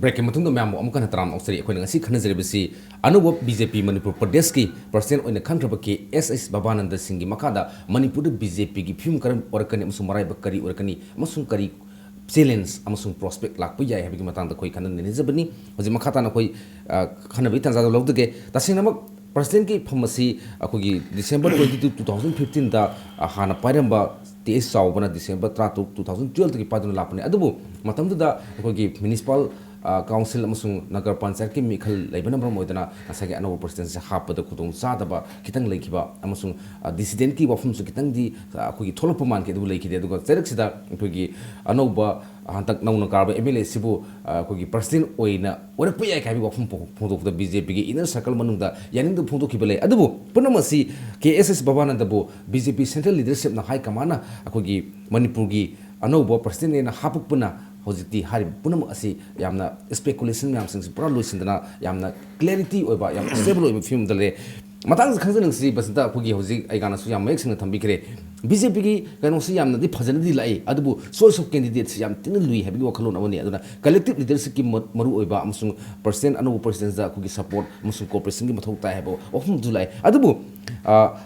Break ꯀꯤ ꯃꯇꯨꯡꯗ ꯃꯌꯥꯝꯕꯨ ꯑꯃꯨꯛ ꯍꯟꯅ ꯇꯔꯥꯝꯅ ꯑꯣꯛꯆꯔꯤ꯫ ꯑꯩꯈꯣꯏꯅ ꯉꯁꯤ ꯈꯟꯅꯖꯔꯤꯕꯁꯤ ꯑꯅꯧꯕ BJP ꯃꯅꯤꯄꯨꯔ ꯄ꯭ꯔꯗꯦꯁꯀꯤ president ꯑꯣꯏꯅ ꯈꯟꯈ꯭ꯔꯕ ꯀꯦ ꯑꯦꯁ ꯑꯦꯁ ꯚꯕꯥꯅꯟꯗ ꯁꯤꯡꯒꯤ ꯃꯈꯥꯗ ꯃꯅꯤꯄꯨꯔꯗ BJP ꯒꯤ ꯐꯤꯕꯝ ꯀꯔꯝ ꯑꯣꯏꯔꯛꯀꯅꯤ ꯑꯃꯁꯨꯡ ꯃꯔꯥꯏꯕꯛ ꯀꯔꯤ ꯑꯣꯏꯔꯛꯀꯅꯤ ꯑꯃꯁꯨꯡ ꯀꯔꯤ challenge ꯑꯃꯁꯨꯡ prospect ꯂꯥꯛꯄ ꯌꯥꯏ ꯍꯥꯏꯕꯒꯤ ꯃꯇꯥꯡꯗ ꯑꯩꯈꯣꯏ ꯈꯟꯅ ꯅꯩꯅꯖꯕꯅꯤ꯫ ꯍꯧꯖꯤꯛ ꯃꯈꯥ ꯇꯥꯅ ꯑꯩꯈꯣꯏ, ꯑ, ꯈꯟꯅꯕꯒꯤ ꯇꯥꯟꯖꯥꯗꯨ ꯂꯧꯖꯒꯦ꯫ ꯇꯁꯦꯡꯅꯃꯛ president ꯀꯤ ꯐꯝ ꯑꯁꯤ ꯑꯩꯈꯣꯏꯒꯤ December twenty two, two thousand fifteen ꯗ, ꯑ, ꯍꯥꯟꯅ ꯄꯥꯏꯔꯝꯕ ꯇꯤ ꯑꯦꯁ ꯆꯥꯎꯕꯅ December ꯇꯔꯥꯇꯔꯨꯛ, two thousand twelve ꯗꯒꯤ ꯄꯥꯏꯗꯨꯅ ꯂꯥꯛꯄꯅꯤ꯫ ꯑꯗꯨꯕꯨ ꯃꯇꯝꯗꯨꯗ ꯑꯩꯈꯣꯏꯒꯤ municipal, ꯑ, council ꯑꯃꯁꯨꯡ ꯅꯒꯔ ꯄꯟꯆꯥꯌꯠꯀꯤ ꯃꯤꯈꯜ ꯂꯩꯕꯅ ꯃꯔꯝ ꯑꯣꯏꯗꯨꯅ ꯉꯁꯥꯏꯒꯤ ꯑꯅꯧꯕ president ꯁꯦ ꯍꯥꯞꯄꯗ ꯈꯨꯗꯣꯡ ꯆꯥꯗꯕ ꯈꯤꯇꯪ ꯂꯩꯈꯤꯕ ꯑꯃꯁꯨꯡ, ꯑ, dissident ꯀꯤ ꯋꯥꯐꯝꯁꯨ ꯈꯤꯇꯪꯗꯤ, ꯑ, ꯑꯩꯈꯣꯏꯒꯤ ꯊꯣꯛꯂꯛꯄ ꯃꯥꯟꯈꯤ꯫ ꯑꯗꯨꯕꯨ ꯂꯩꯈꯤꯗꯦ꯫ ꯑꯗꯨꯒ ꯆꯩꯔꯛꯁꯤꯗ ꯑꯩꯈꯣꯏꯒꯤ ꯑꯅꯧꯕ ꯍꯟꯗꯛ ꯅꯧꯅ ꯀꯥꯔꯕ MLA ꯁꯤꯕꯨ, ꯑ, ꯑꯩꯈꯣꯏꯒꯤ president ꯑꯣꯏꯅ ꯑꯣꯏꯔꯛꯄ ꯌꯥꯏ ꯍꯥꯏꯕꯒꯤ ꯋꯥꯐꯝ ꯐꯣꯡ-, ꯐꯣꯡꯗꯣꯛꯄꯗ BJP ꯒꯤ inner circle ꯃꯅꯨꯡꯗ ꯌꯥꯅꯤꯡꯗꯕ ꯐꯣꯡꯗꯣꯛꯈꯤꯕ ꯂꯩ꯫ ꯑꯗꯨꯕꯨ ꯄꯨꯝꯅꯃꯛ ꯑꯁꯤ ꯀꯦ ꯑꯦꯁ ꯑꯦꯁ ꯚꯕꯥꯅꯟꯗꯕꯨ BJP central leadership ꯅ high command ꯅ ꯑꯩꯈꯣꯏꯒꯤ ꯃꯅꯤꯄꯨꯔꯒꯤ ꯑꯅꯧꯕ president ꯅꯦꯅ ꯍꯥꯄꯛꯄꯅ ꯍꯧꯖꯤꯛꯇꯤ ꯍꯥꯏꯔꯤꯕ ꯄꯨꯝꯅꯃꯛ ꯑꯁꯤ ꯌꯥꯝꯅ speculation ꯃꯌꯥꯝꯁꯤꯡꯁꯤ ꯄꯨꯔꯥ ꯂꯣꯏꯁꯤꯟꯗꯅ ꯌꯥꯝꯅ clarity ꯑꯣꯏꯕ, ꯌꯥꯝ stable ꯑꯣꯏꯕ ꯐꯤꯕꯝꯗ ꯂꯩ꯫ ꯃꯇꯥꯡꯁꯤꯗ ꯈꯪꯖꯅꯤꯡꯁꯤ ꯕꯁꯟꯇ, ꯑꯩꯈꯣꯏꯒꯤ ꯍꯧꯖꯤꯛ ꯑꯩꯒꯥꯅꯁꯨ ꯌꯥꯝ ꯃꯌꯦꯛ ꯁꯦꯡꯅ ꯊꯝꯕꯤꯈ꯭ꯔꯦ꯫ BJP ꯒꯤ ꯀꯩꯅꯣꯁꯤ ꯌꯥꯝꯅꯗꯤ ꯐꯖꯅꯗꯤ ꯂꯥꯛꯏ, ꯑꯗꯨꯕꯨ choice of candidate ꯁꯤ ꯌꯥꯝ ꯊꯤꯅ ꯂꯨꯏ ꯍꯥꯏꯕꯒꯤ ꯋꯥꯈꯜꯂꯣꯟ ꯑꯃꯅꯤ꯫ ꯑꯗꯨꯅ collective leadership ꯀꯤ ꯃ-, ꯃꯔꯨꯑꯣꯏꯕ ꯑꯃꯁꯨꯡ president, ꯑꯅꯧꯕ president ꯗ ꯑꯩꯈꯣꯏꯒꯤ support ꯑꯃꯁꯨꯡ cooperation ꯒꯤ ꯃꯊꯧ ꯇꯥꯏ ꯍꯥꯏꯕ ꯋꯥꯐꯝꯗꯨ ꯂꯥꯛꯏ꯫ ꯑꯗꯨꯕꯨ, ꯑ,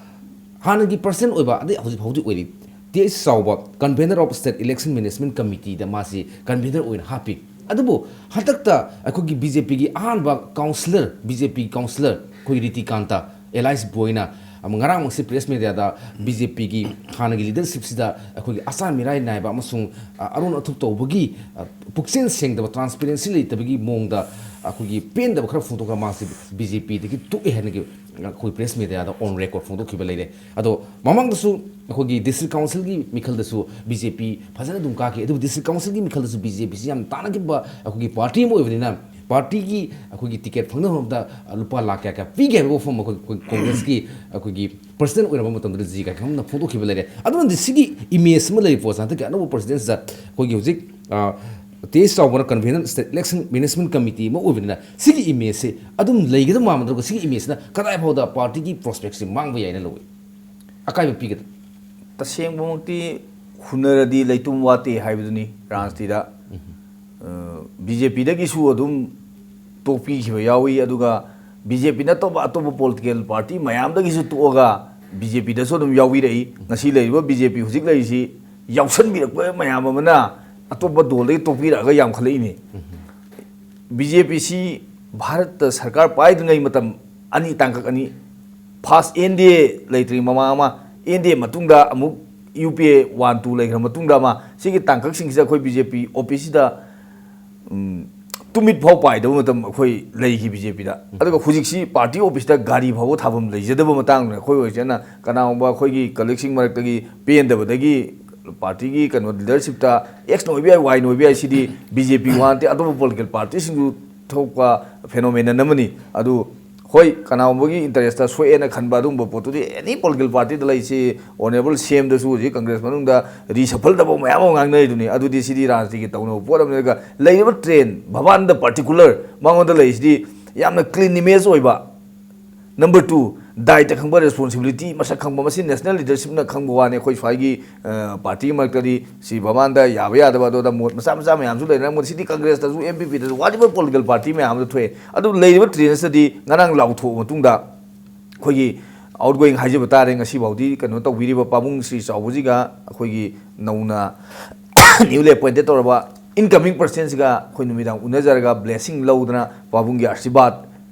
ꯍꯥꯟꯅꯒꯤ ꯄ꯭ꯔꯁꯤꯗꯦꯟ ꯑꯣꯏꯕ, ꯑꯗꯩ ꯍꯧꯖꯤꯛ ꯍꯧꯖꯤꯛ ꯑꯣꯏꯔꯤ ꯇꯤ ꯑꯩꯆ ꯆꯥꯎꯕ, convener of state election management committeeꯗ ꯃꯥꯁꯤ convener ꯑꯣꯏꯅ ꯍꯥꯞꯄꯤ꯫ ꯑꯗꯨꯕꯨ ꯍꯟꯗꯛꯇ ꯑꯩꯈꯣꯏꯒꯤ ꯕꯤ ꯖꯦ ꯄꯤꯒꯤ ꯑꯍꯥꯟꯕ councillor, ꯕꯤ ꯖꯦ ꯄꯤ councillor ꯑꯩꯈꯣꯏ ꯔꯤꯇꯤꯀꯥꯟꯇ, ꯑꯦꯂꯥꯏꯁ ꯕꯣꯏꯅ ꯑꯃ ꯉꯔꯥꯡꯃꯛꯁꯤ press mediaꯗ ꯕꯤ ꯖꯦ ꯄꯤꯒꯤ ꯍꯥꯟꯅꯒꯤ leadershipꯁꯤꯗ ꯑꯩꯈꯣꯏꯒꯤ ꯑꯆꯥ ꯃꯤꯔꯥꯏ ꯅꯥꯏꯕ ꯑꯃꯁꯨꯡ, ꯑ, ꯑꯔꯣꯟ ꯑꯊꯨꯞ ꯇꯧꯕꯒꯤ, ꯑ, ꯄꯨꯛꯆꯦꯜ ꯁꯦꯡꯗꯕ, transparency ꯂꯩꯇꯕꯒꯤ ꯃꯑꯣꯡꯗ ꯑꯩꯈꯣꯏꯒꯤ ꯄꯦꯟꯗꯕ ꯈꯔ ꯐꯣꯡꯗꯣꯛꯈ꯭ꯔ ꯃꯥꯁꯤ ꯕꯤ ꯖꯦ ꯄꯤꯗꯒꯤ ꯇꯣꯛꯑꯦ ꯍꯥꯏꯅ ꯑꯩꯈꯣꯏ press mediaꯗ on record ꯐꯣꯡꯗꯣꯛꯈꯤꯕ ꯂꯩꯔꯦ꯫ ꯑꯗꯣ ꯃꯃꯥꯡꯗꯁꯨ ꯑꯩꯈꯣꯏꯒꯤ district councilꯒꯤ ꯃꯤꯈꯜꯗꯁꯨ ꯕꯤ ꯖꯦ ꯄꯤ ꯐꯖꯅ ꯑꯗꯨꯝ ꯀꯥꯈꯤ꯫ ꯑꯗꯨꯕꯨ district councilꯒꯤ ꯃꯤꯈꯜꯗꯁꯨ ꯕꯤ ꯖꯦ ꯄꯤꯁꯤ ꯌꯥꯝ ꯇꯥꯟꯅꯈꯤꯕ ꯑꯩꯈꯣꯏꯒꯤ party ꯑꯃ ꯑꯣꯏꯕꯅꯤꯅ, partyꯒꯤ ꯑꯩꯈꯣꯏꯒꯤ ticket ꯐꯪꯅꯕ ꯃꯇꯝꯗ ꯂꯨꯄꯥ ꯂꯥꯈ ꯀꯌꯥ ꯀꯌꯥ ꯄꯤꯒꯦ ꯍꯥꯏꯕ ꯋꯥꯐꯝ ꯑꯩꯈꯣꯏ, ꯑꯩꯈꯣꯏ Congressꯀꯤ ꯑꯩꯈꯣꯏꯒꯤ president ꯑꯣꯏꯔꯕ ꯃꯇꯝꯗ ꯖꯤ ꯀꯥꯏꯈꯝꯅ ꯐꯣꯡꯗꯣꯛꯈꯤꯕ ꯂꯩꯔꯦ꯫ ꯑꯗꯨꯅꯗꯤ ꯁꯤꯒꯤ image ꯑꯃ ꯂꯩꯔꯤ ꯄꯣꯠꯁꯦ, ꯍꯟꯗꯛꯀꯤ ꯑꯅꯧꯕ presidencyꯗ ꯑꯩꯈꯣꯏꯒꯤ ꯍꯧꯖꯤꯛ, ꯑ, ꯇꯤ ꯑꯩꯆ ꯆꯥꯎꯕꯅ convener state election management committee ꯑꯃ ꯑꯣꯏꯕꯅꯤꯅ ꯁꯤꯒꯤ imageꯁꯦ ꯑꯗꯨꯝ ꯂꯩꯒꯗꯕ ꯃꯥꯟꯕꯗ꯭ꯔꯒ ꯁꯤꯒꯤ imageꯁꯤꯅ ꯀꯗꯥꯏ ꯐꯥꯎꯗ partyꯒꯤ prospectꯁꯤ ꯃꯥꯡꯕ ꯌꯥꯏꯅ ꯂꯧꯏ? ꯑꯀꯥꯏꯕ ꯄꯤꯒꯗ꯭ꯔꯥ? ꯇꯁꯦꯡꯕꯃꯛꯇꯤ ꯍꯨꯟꯅꯔꯗꯤ ꯂꯩꯇꯨꯝ ꯋꯥꯠꯇꯦ ꯍꯥꯏꯕꯗꯨꯅꯤ ꯔꯥꯖꯅꯤꯇꯤꯗ꯫ ꯕꯤ ꯖꯦ ꯄꯤꯗꯒꯤꯁꯨ ꯑꯗꯨꯝ ꯇꯣꯛꯄꯤꯈꯤꯕ ꯌꯥꯎꯏ, ꯑꯗꯨꯒ ꯕꯤ ꯖꯦ ꯄꯤ ꯅꯠꯇꯕ ꯑꯇꯣꯞꯄ political party ꯃꯌꯥꯝꯗꯒꯤꯁꯨ ꯇꯣꯛꯑꯒ ꯕꯤ ꯖꯦ ꯄꯤꯗꯁꯨ ꯑꯗꯨꯝ ꯌꯥꯎꯕꯤꯔꯛꯏ꯫ ꯉꯁꯤ ꯂꯩꯔꯤꯕ ꯕꯤ ꯖꯦ ꯄꯤ ꯍꯧꯖꯤꯛ ꯂꯩꯔꯤꯁꯤ ꯌꯥꯎꯁꯟꯕꯤꯔꯛꯄ ꯃꯌꯥꯝ ꯑꯃꯅ ꯑꯇꯣꯞꯄ ꯗꯣꯜꯗꯒꯤ ꯇꯣꯛꯄꯤꯔꯛꯑꯒ ꯌꯥꯝꯈꯠꯂꯛꯏꯅꯤ꯫ ꯕꯤ ꯖꯦ ꯄꯤꯁꯤ ꯚꯥꯔꯠꯇ ꯁꯔꯀꯥꯔ ꯄꯥꯏꯗ꯭ꯔꯤꯉꯩ ꯃꯇꯝ ꯑꯅꯤ, ꯇꯥꯡꯀꯛ ꯑꯅꯤ, first ꯑꯦꯟ ꯗꯤ ꯑꯦ ꯂꯩꯇ꯭ꯔꯤꯉꯩ ꯃꯃꯥꯡ ꯑꯃ, ꯑꯦꯟ ꯗꯤ ꯑꯦ ꯃꯇꯨꯡꯗ ꯑꯃꯨꯛ ꯌꯨ ꯄꯤ ꯑꯦ one two ꯂꯩꯈ꯭ꯔ ꯃꯇꯨꯡꯗ ꯑꯃ, ꯁꯤꯒꯤ ꯇꯥꯡꯀꯛꯁꯤꯡꯁꯤꯗ ꯑꯩꯈꯣꯏ ꯕꯤ ꯖꯦ ꯄꯤ ꯑꯣ ꯄꯤ ꯁꯤꯗ, ꯎꯝ, ꯇꯨꯃꯤꯠ ꯐꯥꯎ ꯄꯥꯏꯗꯕ ꯃꯇꯝ ꯑꯩꯈꯣꯏ ꯂꯩꯈꯤ ꯕꯤ ꯖꯦ ꯄꯤꯗ꯫ ꯑꯗꯨꯒ ꯍꯧꯖꯤꯛꯁꯤ party officeꯇ ꯒꯥꯔꯤ ꯐꯥꯎꯕ ꯊꯥꯐꯝ ꯂꯩꯖꯗꯕ ꯃꯇꯥꯡꯗꯨꯅ ꯑꯩꯈꯣꯏ ꯑꯣꯏꯔꯤꯁꯤꯅ ꯀꯅꯥꯒꯨꯝꯕ ꯑꯩꯈꯣꯏꯒꯤ colleagueꯁꯤꯡ ꯃꯔꯛꯇꯒꯤ ꯄꯦꯟꯗꯕꯗꯒꯤ partyꯒꯤ ꯀꯩꯅꯣ leadershipꯇ X ꯅ ꯑꯣꯏꯕ ꯌꯥꯏ, Y ꯅ ꯑꯣꯏꯕ ꯌꯥꯏ, ꯁꯤꯗꯤ ꯕꯤ ꯖꯦ ꯄꯤ ꯋꯥ ꯅꯠꯇꯦ, ꯑꯇꯣꯞꯄ political partyꯁꯤꯡꯁꯨ ꯊꯣꯛꯄ phenomenon ꯑꯃꯅꯤ꯫ ꯑꯗꯨ ꯍꯣꯏ, ꯀꯅꯥꯒꯨꯝꯕꯒꯤ interestꯇ ꯁꯣꯛꯑꯦꯅ ꯈꯟꯕ ꯑꯗꯨꯒꯨꯝꯕ ꯄꯣꯠꯇꯨꯗꯤ any political partyꯗ ꯂꯩꯁꯤ꯫ Honourable ꯁꯤ ꯑꯦꯝꯗꯁꯨ ꯍꯧꯖꯤꯛ Congress ꯃꯅꯨꯡꯗ reshuffle ꯇꯧꯕ ꯃꯌꯥꯝ ꯑꯃ ꯉꯥꯡꯅꯔꯤꯗꯨꯅꯤ꯫ ꯑꯗꯨꯗꯤ ꯁꯤꯗꯤ ꯔꯥꯖꯅꯤꯇꯤꯒꯤ ꯇꯧꯅꯕ ꯄꯣꯠ ꯑꯃꯅꯤ꯫ ꯑꯗꯨꯒ ꯂꯩꯔꯤꯕ trend, ꯚꯕꯥꯟꯗ particular ꯃꯉꯣꯟꯗ ꯂꯩꯔꯤꯁꯤꯗꯤ ꯌꯥꯝꯅ clean image ꯑꯣꯏꯕ, number two, ꯗꯥꯏꯇ ꯈꯪꯕ, responsibility ꯃꯁꯛ ꯈꯪꯕ, ꯃꯁꯤ national leadershipꯅ ꯈꯪꯕ ꯋꯥꯅꯤ꯫ ꯑꯩꯈꯣꯏ ꯁ꯭ꯋꯥꯏꯒꯤ, ꯑ, partyꯒꯤ ꯃꯔꯛꯇꯗꯤ ꯁꯤ ꯃꯃꯥꯡꯗ ꯌꯥꯕ ꯌꯥꯗꯕ ꯑꯗꯨꯗ ꯃꯣꯠ ꯃꯆꯥ ꯃꯆꯥ ꯃꯌꯥꯝꯁꯨ ꯂꯩꯅꯔꯝꯒꯅꯤ꯫ ꯁꯤꯗꯤ Congressꯇꯁꯨ, N P Pꯗꯁꯨ, whatever political party ꯃꯌꯥꯝꯗ ꯊꯣꯛꯑꯦ꯫ ꯑꯗꯨ ꯂꯩꯔꯤꯕ trendꯁꯤꯗꯗꯤ ꯉꯔꯥꯡ ꯂꯥꯎꯊꯣꯛꯑ ꯃꯇꯨꯡꯗ ꯑꯩꯈꯣꯏꯒꯤ ꯑꯥꯎꯠ ꯒꯣꯌꯤꯡ ꯍꯥꯏꯖꯕ ꯇꯥꯔꯦ, ꯉꯁꯤꯐꯥꯎꯗꯤ ꯀꯩꯅꯣ ꯇꯧꯕꯤꯔꯤꯕ ꯄꯥꯕꯨꯡ ꯁ꯭ꯔꯤ ꯆꯥꯎꯕꯁꯤꯒ ꯑꯩꯈꯣꯏꯒꯤ ꯅꯧꯅ ꯅ꯭ꯌꯨꯂꯤ ꯑꯦꯄꯣꯏꯟꯇꯦꯗ ꯇꯧꯔꯕ ꯏꯟꯀꯃꯤꯡ ꯄ꯭ꯔꯁꯤꯗꯦꯟꯁꯤꯒ ꯑꯩꯈꯣꯏ ꯅꯨꯃꯤꯗꯥꯡ ꯎꯅꯖꯔꯒ ꯕ꯭ꯂꯦꯁꯤꯡ ꯂꯧꯗꯅ ꯄꯥꯕꯨꯡꯒꯤ ꯑꯥꯁꯤꯔꯕꯥꯗ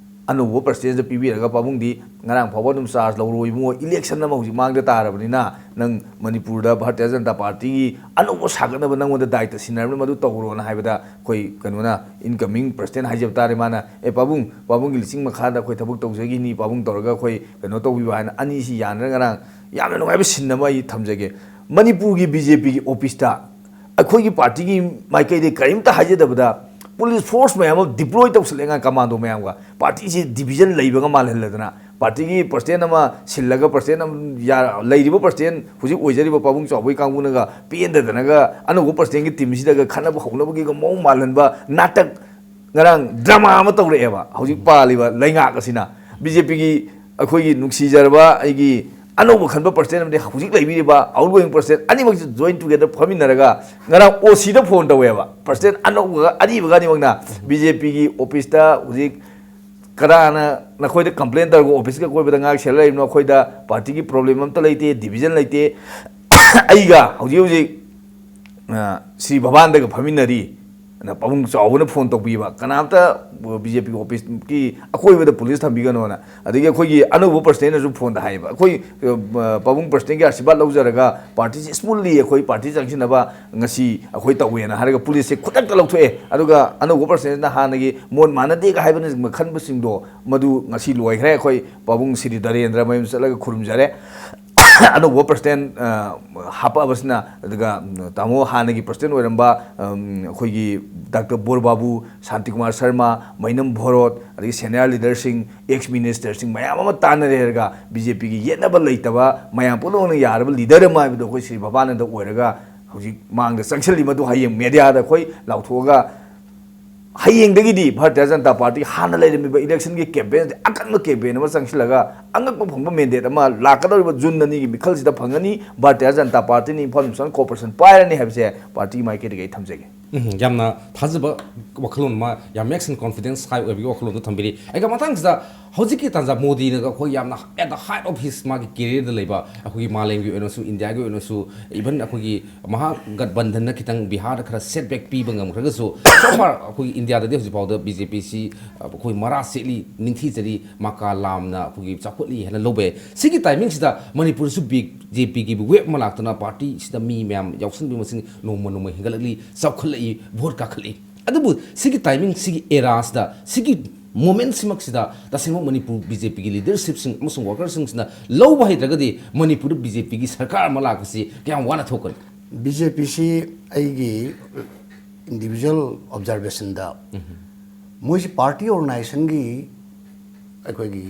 ꯑꯅꯧꯕ ꯄ꯭ꯔꯁꯤꯗꯦꯟꯁꯤꯗ ꯄꯤꯕꯤꯔꯒ, ꯄꯥꯕꯨꯡꯗꯤ ꯉꯔꯥꯡ ꯐꯥꯎꯕ ꯑꯗꯨꯝ ꯆꯥꯔꯖ ꯂꯧꯔꯣ ꯏꯕꯨꯡꯉꯣ, ꯏꯂꯦꯛꯁꯟ ꯑꯃ ꯍꯧꯖꯤꯛ ꯃꯥꯡꯗ ꯇꯥꯔꯕꯅꯤꯅ ꯅꯪ ꯃꯅꯤꯄꯨꯔꯗ ꯚꯥꯔꯇꯤꯌ ꯖꯅꯇꯥ ꯄꯥꯔꯇꯤꯒꯤ ꯑꯅꯧꯕ ꯁꯥꯒꯠꯅꯕ ꯅꯪꯉꯣꯟꯗ ꯗꯥꯏꯇ ꯁꯤꯟꯅꯔꯕꯅꯤ, ꯃꯗꯨ ꯇꯧꯔꯣꯅ ꯍꯥꯏꯕꯗ ꯑꯩꯈꯣꯏ ꯀꯩꯅꯣꯅ, ꯏꯟꯀꯃꯤꯡ ꯄ꯭ꯔꯁꯤꯗꯦꯟ ꯍꯥꯏꯖꯕ ꯇꯥꯔꯦ, ꯃꯥꯅ "ꯑꯦ ꯄꯥꯕꯨꯡ, ꯄꯥꯕꯨꯡꯒꯤ ꯂꯤꯆꯤꯡ ꯃꯈꯥꯗ ꯑꯩꯈꯣꯏ ꯊꯕꯛ ꯇꯧꯖꯈꯤꯅꯤ ꯄꯥꯕꯨꯡ" ꯇꯧꯔꯒ ꯑꯩꯈꯣꯏ ꯀꯩꯅꯣ ꯇꯧꯕꯤꯕ ꯍꯥꯏꯅ ꯑꯅꯤꯁꯤ ꯌꯥꯅꯔꯒ ꯉꯔꯥꯡ ꯌꯥꯝꯅ ꯅꯨꯡꯉꯥꯏꯕ ꯁꯤꯟ ꯑꯃ ꯑꯩ ꯊꯝꯖꯒꯦ꯫ ꯃꯅꯤꯄꯨꯔꯒꯤ ꯕꯤ ꯖꯦ ꯄꯤꯒꯤ ꯑꯣꯐꯤꯁꯇ ꯑꯩꯈꯣꯏꯒꯤ ꯄꯥꯔꯇꯤꯒꯤ ꯃꯥꯏꯀꯩꯗꯒꯤ ꯀꯔꯤꯝꯇ ꯍꯥꯏꯖꯗꯕꯗ ꯄꯨꯂꯤꯁ ꯐꯣꯔꯁ ꯃꯌꯥꯝ ꯑꯃ ꯗꯤꯄ꯭ꯂꯣꯏ ꯇꯧꯁꯜꯂꯛꯑꯦ, ꯉꯥ ꯀꯃꯥꯟꯗꯣ ꯃꯌꯥꯝꯒ꯫ ꯄꯥꯔꯇꯤꯁꯤ ꯗꯤꯕꯤꯖꯟ ꯂꯩꯕꯒ ꯃꯥꯜꯍꯜꯂꯗꯅ, ꯄꯥꯔꯇꯤꯒꯤ ꯄ꯭ꯔꯁꯤꯗꯦꯟ ꯑꯃ ꯁꯤꯜꯂꯒ, ꯄ꯭ꯔꯁꯤꯗꯦꯟ ꯑꯃ ꯌꯥ-, ꯂꯩꯔꯤꯕ ꯄ꯭ꯔꯁꯤꯗꯦꯟ ꯍꯧꯖꯤꯛ ꯑꯣꯏꯖꯔꯤꯕ ꯄꯥꯕꯨꯡ ꯆꯥꯎꯕꯒꯤ ꯀꯥꯡꯕꯨꯅꯒ ꯄꯦꯟꯗꯗꯅꯒ ꯑꯅꯧꯕ ꯄ꯭ꯔꯁꯤꯗꯦꯟꯒꯤ ꯇꯤꯝꯁꯤꯗꯒ ꯈꯠꯅꯕ ꯍꯧꯅꯕꯒꯤꯒ ꯃꯑꯣꯡ ꯃꯥꯜꯍꯟꯕ ꯅꯥꯇꯛ, ꯉꯔꯥꯡ ꯗ꯭ꯔꯃꯥ ꯑꯃ ꯇꯧꯔꯛꯑꯦꯕ ꯍꯧꯖꯤꯛ ꯄꯥꯜꯂꯤꯕ ꯂꯩꯉꯥꯛ ꯑꯁꯤꯅ꯫ ꯕꯤ ꯖꯦ ꯄꯤꯒꯤ ꯑꯩꯈꯣꯏꯒꯤ ꯅꯨꯡꯁꯤꯖꯔꯕ ꯑꯩꯒꯤ ꯑꯅꯧꯕ ꯈꯟꯕ ꯄ꯭ꯔꯁꯤꯗꯦꯟ ꯑꯃꯗꯤ ꯍꯧꯖꯤꯛ ꯂꯩꯕꯤꯔꯤꯕ ꯑꯥꯎꯠ ꯒꯣꯌꯤꯡ ꯄ꯭ꯔꯁꯤꯗꯦꯟ ꯑꯅꯤꯃꯛꯁꯦ ꯖꯣꯏꯟ ꯇꯨꯒꯦꯗꯔ ꯐꯝꯃꯤꯟꯅꯔꯒ ꯉꯔꯥꯡ ꯑꯣ ꯁꯤꯗ ꯐꯣꯟ ꯇꯧꯋꯦꯕ꯫ ꯄ꯭ꯔꯁꯤꯗꯦꯟ ꯑꯅꯧꯕꯒ ꯑꯔꯤꯕꯒ ꯑꯅꯤꯃꯛꯅ ꯕꯤ ꯖꯦ ꯄꯤꯒꯤ ꯑꯣꯐꯤꯁꯇ ꯍꯧꯖꯤꯛ ꯀꯅꯥꯅ ꯅꯈꯣꯏꯗ ꯀꯝꯄ꯭ꯂꯦꯟ ꯇꯧꯔꯒ ꯑꯣꯐꯤꯁꯀ ꯀꯣꯏꯕꯗ ꯉꯥꯏꯍꯥꯛ ꯁꯦꯜ ꯂꯩꯔꯤꯕꯅꯣ? ꯑꯩꯈꯣꯏꯗ ꯄꯥꯔꯇꯤꯒꯤ ꯄ꯭ꯔꯣꯕ꯭ꯂꯦꯝ ꯑꯝꯇ ꯂꯩꯇꯦ, ꯗꯤꯕꯤꯖꯟ ꯂꯩꯇꯦ꯫ ꯑꯩꯒ ꯍꯧꯖꯤꯛ ꯍꯧꯖꯤꯛ, ꯑ, ꯁ꯭ꯔꯤ ꯚꯕꯥꯟꯗꯒ ꯐꯝꯃꯤꯟꯅꯔꯤ꯫ ꯑꯗ ꯄꯥꯕꯨꯡ ꯆꯥꯎꯕꯅ ꯐꯣꯟ ꯇꯧꯕꯤꯕ, "ꯀꯅꯥꯝꯇ ꯕꯤ ꯖꯦ ꯄꯤꯒꯤ ꯑꯣꯐꯤꯁꯀꯤ ꯑꯀꯣꯏꯕꯗ ꯄꯨꯂꯤꯁ ꯊꯝꯕꯤꯒꯅꯣꯅ"꯫ ꯑꯗꯒꯤ ꯑꯩꯈꯣꯏꯒꯤ ꯑꯅꯧꯕ ꯄ꯭ꯔꯁꯤꯗꯦꯟꯅꯁꯨ ꯐꯣꯟꯗ ꯍꯥꯏꯌꯦꯕ, "ꯑꯩꯈꯣꯏ, ꯑ, ꯄꯥꯕꯨꯡ ꯄ꯭ꯔꯁꯤꯗꯦꯟꯒꯤ ꯑꯥꯁꯤꯔꯕꯥꯗ ꯂꯧꯖꯔꯒ ꯄꯥꯔꯇꯤꯁꯤ ꯁ꯭ꯃꯨꯠꯂꯤ ꯑꯩꯈꯣꯏ ꯄꯥꯔꯇꯤ ꯆꯪꯁꯤꯟꯅꯕ ꯉꯁꯤ ꯑꯩꯈꯣꯏ ꯇꯧꯋꯦꯅ" ꯍꯥꯏꯔꯒ ꯄꯨꯂꯤꯁꯁꯦ ꯈꯨꯗꯛꯇ ꯂꯧꯊꯣꯛꯑꯦ꯫ ꯑꯗꯨꯒ ꯑꯅꯧꯕ ꯄ꯭ꯔꯁꯤꯗꯦꯟꯁꯤꯅ ꯍꯥꯟꯅꯒꯤ ꯃꯣꯠ ꯃꯥꯟꯅꯗꯦꯒ ꯍꯥꯏꯕꯅꯆꯤꯡꯕ ꯈꯟꯕꯁꯤꯡꯗꯣ ꯃꯗꯨ ꯉꯁꯤ ꯂꯣꯏꯈ꯭ꯔꯦ꯫ ꯑꯩꯈꯣꯏ ꯄꯥꯕꯨꯡ ꯁ꯭ꯔꯤ ꯗꯔꯦꯟꯗ꯭ꯔ ꯃꯌꯨꯝ ꯆꯠꯂꯒ ꯈꯨꯔꯨꯝꯖꯔꯦ꯫ ꯑꯅꯧꯕ ꯄ꯭ꯔꯁꯤꯗꯦꯟ, ꯑ, ꯍꯥꯞꯄꯛꯑꯕꯁꯤꯅ, ꯑꯗꯨꯒ, ꯎꯝ, ꯇꯥꯃꯣ ꯍꯥꯟꯅꯒꯤ ꯄ꯭ꯔꯁꯤꯗꯦꯟ ꯑꯣꯏꯔꯝꯕ, ꯎꯝ, ꯑꯩꯈꯣꯏꯒꯤ ꯗꯥꯛꯇꯔ ꯕꯣꯔ ꯕꯥꯕꯨ, ꯁꯥꯟꯇꯤꯀꯨꯃꯥꯔ ꯁꯔꯃ, ꯃꯩꯅꯝ ꯚꯣꯔꯣꯠ, ꯑꯗꯒꯤ ꯁꯦꯅꯤꯌꯔ ꯂꯤꯗꯔꯁꯤꯡ, ꯑꯦꯛꯁ ꯃꯤꯅꯤꯁꯇꯔꯁꯤꯡ ꯃꯌꯥꯝ ꯑꯃ ꯇꯥꯟꯅꯔꯦ ꯍꯥꯏꯔꯒ ꯕꯤ ꯖꯦ ꯄꯤꯒꯤ ꯌꯦꯠꯅꯕ ꯂꯩꯇꯕ, ꯃꯌꯥꯝ ꯄꯨꯝꯅꯃꯛꯅ ꯌꯥꯔꯕ ꯂꯤꯗꯔ ꯑꯃ ꯍꯥꯏꯕꯗꯣ ꯑꯩꯈꯣꯏ ꯁ꯭ꯔꯤ ꯚꯕꯥꯅꯟꯗ ꯑꯣꯏꯔꯒ ꯍꯧꯖꯤꯛ ꯃꯥꯡꯗ ꯆꯪꯁꯤꯜꯂꯤ꯫ ꯃꯗꯨ ꯍꯌꯦꯡ ꯃꯦꯗꯤꯌꯥꯗ ꯑꯩꯈꯣꯏ ꯂꯥꯎꯊꯣꯛꯑꯒ ꯍꯌꯦꯡꯗꯒꯤꯗꯤ ꯚꯥꯔꯇꯤꯌ ꯖꯅꯇꯥ ꯄꯥꯔꯇꯤ ꯍꯥꯟꯅ ꯂꯩꯔꯝꯃꯤꯕ ꯏꯂꯦꯛꯁꯟꯒꯤ ꯀꯦꯝꯄꯦꯟꯁꯦ ꯑꯀꯟꯕ ꯀꯦꯝꯄꯦꯟ ꯑꯃ ꯆꯪꯁꯤꯜꯂꯒ ꯑꯉꯛꯄ ꯐꯪꯕ ꯃꯦꯟꯗꯦꯠ ꯑꯃ ꯂꯥꯛꯀꯗꯧꯔꯤꯕ ꯖꯨꯟ ꯑꯅꯤꯒꯤ ꯃꯤꯈꯜꯁꯤꯗ ꯐꯪꯒꯅꯤ꯫ ꯚꯥꯔꯇꯤꯌ ꯖꯅꯇꯥ ꯄꯥꯔꯇꯤꯅ ꯏꯝꯐꯥꯜ ꯏꯁ꯭ꯠ ꯀꯣꯔꯄꯣꯔꯦꯁꯟ ꯄꯥꯏꯔꯅꯤ ꯍꯥꯏꯕꯁꯦ ꯄꯥꯔꯇꯤꯒꯤ ꯃꯥꯏꯀꯩꯗꯒꯤ ꯑꯩ ꯊꯝꯖꯒꯦ꯫ ꯎꯝ, ꯌꯥꯝꯅ ꯊꯥꯖꯕ ꯋꯥꯈꯜꯂꯣꯟ ꯑꯃ, ꯌꯥꯝ makes and confidence high ꯑꯣꯏꯕꯒꯤ ꯋꯥꯈꯜꯂꯣꯟꯗꯣ ꯊꯝꯕꯤꯔꯤ꯫ ꯑꯩꯒ ꯃꯊꯪꯁꯤꯗ ꯍꯧꯖꯤꯛꯀꯤ ꯇꯥꯟꯖꯥ ꯃꯣꯗꯤꯅꯒ ꯑꯩꯈꯣꯏ ꯌꯥꯝꯅ at the height of his ꯃꯥꯒꯤ careerꯗ ꯂꯩꯕ ꯑꯩꯈꯣꯏꯒꯤ ꯃꯥꯂꯦꯝꯒꯤ ꯑꯣꯏꯅꯁꯨ, ꯏꯟꯗꯤꯌꯥꯒꯤ ꯑꯣꯏꯅꯁꯨ, even ꯑꯩꯈꯣꯏꯒꯤ ꯃꯍꯥꯒꯠꯕꯟꯙꯟꯅ ꯈꯤꯇꯪ ꯕꯤꯍꯥꯔꯗ ꯈꯔ setback ꯄꯤꯕ ꯉꯝꯈ꯭ꯔꯒꯁꯨ, so far ꯑꯩꯈꯣꯏꯒꯤ ꯏꯟꯗꯤꯌꯥꯗꯗꯤ ꯍꯧꯖꯤꯛ ꯐꯥꯎꯗ BJPꯁꯤ ꯑꯩꯈꯣꯏ ꯃꯔꯥ ꯁꯦꯠꯂꯤ, ꯅꯤꯡꯊꯤꯖꯔꯤ, ꯃꯀꯥ ꯂꯥꯝꯅ ꯑꯩꯈꯣꯏꯒꯤ ꯆꯥꯎꯈꯠꯂꯤ ꯍꯥꯏꯅ ꯂꯧꯕ ꯌꯥꯏ꯫ ꯁꯤꯒꯤ timingꯁꯤꯗ ꯃꯅꯤꯄꯨꯔꯗꯁꯨ BJPꯒꯤ wave ꯑꯃ ꯂꯥꯛꯇꯨꯅ partyꯁꯤꯗ ꯃꯤ ꯃꯌꯥꯝ ꯌꯥꯎꯁꯟꯕꯒꯤ ꯃꯁꯤꯡ ꯅꯣꯡꯃ ꯅꯣꯡꯃ ꯍꯦꯟꯒꯠꯂꯛꯂꯤ, ꯆꯥꯎꯈꯠꯂꯛꯏ, vote ꯀꯥꯈꯠꯂꯛꯏ꯫ ꯑꯗꯨꯕꯨ ꯁꯤꯒꯤ timing, ꯁꯤꯒꯤ eraꯁꯤꯗ, ꯁꯤꯒꯤ momentꯁꯤꯃꯛꯁꯤꯗ ꯇꯁꯦꯡꯕ ꯃꯅꯤꯄꯨꯔ BJPꯒꯤ leadershipꯁꯤꯡ ꯑꯃꯁꯨꯡ workerꯁꯤꯡꯁꯤꯅ ꯂꯧꯕ ꯍꯩꯇ꯭ꯔꯒꯗꯤ ꯃꯅꯤꯄꯨꯔꯗ BJPꯒꯤ ꯁꯔꯀꯥꯔ ꯑꯃ ꯂꯥꯛꯄꯁꯤ ꯀꯌꯥꯝ ꯋꯥꯅ ꯊꯣꯛꯀꯅꯤ? BJPꯁꯤ ꯑꯩꯒꯤ individual observationꯗ ꯃꯣꯏꯁꯤ party organizationꯒꯤ ꯑꯩꯈꯣꯏꯒꯤ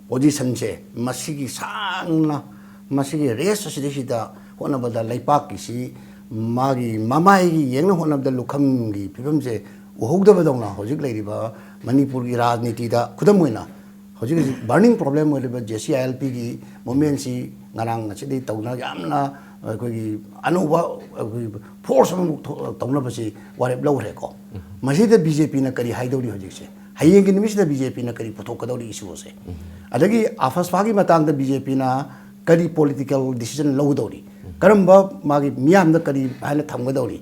ꯄꯣꯖꯤꯁꯟꯁꯦ, ꯃꯁꯤꯒꯤ ꯁꯥꯡꯅ ꯃꯁꯤꯒꯤ ꯔꯦꯁ ꯑꯁꯤꯗꯩꯁꯤꯗ ꯍꯣꯠꯅꯕꯗ ꯂꯩꯄꯥꯛꯀꯤꯁꯤ ꯃꯥꯒꯤ ꯃꯃꯥꯏꯒꯤ ꯌꯦꯡꯅ ꯍꯣꯠꯅꯕꯗ ꯂꯨꯈꯝꯒꯤ ꯐꯤꯕꯝꯁꯦ ꯎꯍꯧꯗꯕꯗꯧꯅ ꯍꯧꯖꯤꯛ ꯂꯩꯔꯤꯕ ꯃꯅꯤꯄꯨꯔꯒꯤ ꯔꯥꯖꯅꯤꯇꯤꯗ, ꯈꯨꯗꯝ ꯑꯣꯏꯅ ꯍꯧꯖꯤꯛ ꯍꯧꯖꯤꯛ burning problem ꯑꯣꯏꯔꯤꯕ JCILPꯒꯤ movementꯁꯤ ꯉꯔꯥꯡ ꯉꯁꯤꯗꯒꯤ ꯇꯧꯅ ꯌꯥꯝꯅ ꯑꯩꯈꯣꯏꯒꯤ ꯑꯅꯧꯕ ꯑꯩꯈꯣꯏꯒꯤ force ꯑꯃꯃꯨꯛ ꯊꯣꯛ-, ꯇꯧꯅꯕꯁꯤ ꯋꯥꯔꯦꯞ ꯂꯧꯈ꯭ꯔꯦꯀꯣ꯫ ꯃꯁꯤꯗ BJPꯅ ꯀꯔꯤ ꯍꯥꯏꯗꯧꯔꯤ ꯍꯧꯖꯤꯛꯁꯦ? ꯍꯌꯦꯡꯒꯤ ꯅꯨꯃꯤꯠꯁꯤꯗ BJPꯅ ꯀꯔꯤ ꯄꯨꯊꯣꯛꯀꯗꯧꯔꯤ issue ꯑꯁꯦ? ꯑꯗꯒꯤ AFSPAꯒꯤ ꯃꯇꯥꯡꯗ BJPꯅ ꯀꯔꯤ political decision ꯂꯧꯒꯗꯧꯔꯤ? ꯀꯔꯝꯕ ꯃꯥꯒꯤ ꯃꯤꯌꯥꯝꯗ ꯀꯔꯤ ꯍꯥꯏꯅ ꯊꯝꯒꯗꯧꯔꯤ?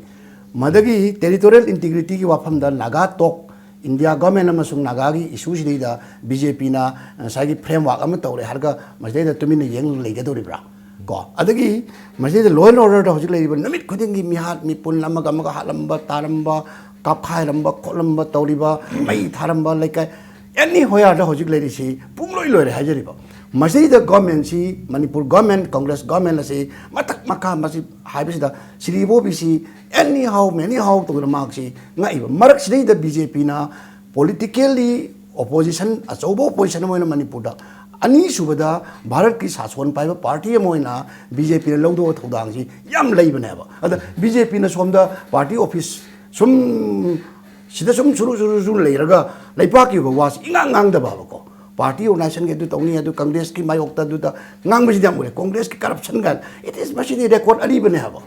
ꯃꯗꯒꯤ territorial integrityꯒꯤ ꯋꯥꯐꯝꯗ ꯅꯥꯒꯥ talk, ꯏꯟꯗꯤꯌꯥ government ꯑꯃꯁꯨꯡ ꯅꯥꯒꯥꯒꯤ issueꯁꯤꯗꯩꯗ BJPꯅ ꯉꯁꯥꯏꯒꯤ framework ꯑꯃ ꯇꯧꯔꯦ ꯍꯥꯏꯔꯒ ꯃꯁꯤꯗꯩꯗ ꯇꯨꯃꯤꯟꯅ ꯌꯦꯡ ꯂꯩꯒꯗꯧꯔꯤꯕ꯭ꯔꯥ? ꯀꯣ, ꯑꯗꯒꯤ ꯃꯁꯤꯗ law and orderꯗ ꯍꯧꯖꯤꯛ ꯂꯩꯔꯤꯕ ꯅꯨꯃꯤꯠ ꯈꯨꯗꯤꯡꯒꯤ ꯃꯤꯍꯥꯠ ꯃꯤꯄꯨꯟ ꯑꯃꯒ ꯑꯃꯒ ꯍꯥꯠꯂꯝꯕ, ꯇꯥꯔꯝꯕ, ꯀꯥꯞꯈꯥꯏꯔꯝꯕ, ꯈꯣꯠꯂꯝꯕ ꯇꯧꯔꯤꯕ, ꯃꯩ ꯊꯥꯔꯝꯕ, ꯂꯩꯀꯥꯏ ꯑꯦꯅꯤ ꯍꯣꯌꯥꯔꯗ ꯍꯧꯖꯤꯛ ꯂꯩꯔꯤꯁꯤ ꯄꯨꯡꯂꯣꯏ ꯂꯣꯏꯔꯦ ꯍꯥꯏꯖꯔꯤꯕ꯫ ꯃꯁꯤꯗ governmentꯁꯤ, ꯃꯅꯤꯄꯨꯔ government, Congress government ꯑꯁꯤ ꯃꯊꯛ ꯃꯈꯥ ꯃꯁꯤ ꯍꯥꯏꯕꯁꯤꯗ ꯁ꯭ꯔꯤ ꯏꯕꯣꯕꯤꯁꯤ ꯑꯦꯅꯤ ꯍꯥꯎ ꯃꯦꯅꯤ ꯍꯥꯎ ꯇꯧꯗꯅ ꯃꯍꯥꯛꯁꯤ ꯉꯛꯏꯕ꯫ ꯃꯔꯛꯁꯤꯗꯩꯗ BJPꯅ politically opposition, ꯑꯆꯧꯕ opposition ꯑꯃ ꯑꯣꯏꯅ ꯃꯅꯤꯄꯨꯔꯗ, ꯑꯅꯤꯁꯨꯕꯗ ꯚꯥꯔꯠꯀꯤ ꯁꯥꯁꯣꯟ ꯄꯥꯏꯕ party ꯑꯃ ꯑꯣꯏꯅ BJPꯅ ꯂꯧꯗꯧꯕ ꯊꯧꯗꯥꯡꯁꯤ ꯌꯥꯝ ꯂꯩꯕꯅꯦꯕ꯫ ꯑꯗ BJPꯅ ꯁꯣꯝꯗ party office ꯁꯨꯝ ꯁꯤꯗ ꯁꯨꯝ ꯁꯨꯔꯨ ꯁꯨꯔꯨ ꯁꯨꯔꯨ ꯂꯩꯔꯒ ꯂꯩꯄꯥꯛꯀꯤ ꯑꯣꯏꯕ ꯋꯥꯁꯤ ꯏꯉꯥꯡ ꯉꯥꯡꯗꯕ ꯍꯥꯏꯕꯀꯣ꯫ Party organizationꯒꯤ ꯑꯗꯨ ꯇꯧꯅꯤ, ꯑꯗꯨ Congressꯀꯤ ꯃꯥꯌꯣꯛꯇ ꯑꯗꯨꯗ ꯉꯥꯡꯕꯁꯤꯗꯤ ꯌꯥꯝ ꯎꯔꯦ꯫ Congressꯀꯤ corruption ꯀꯥꯏꯅ, it is, ꯃꯁꯤꯗꯤ record ꯑꯔꯤꯕꯅꯦ ꯍꯥꯏꯕ꯫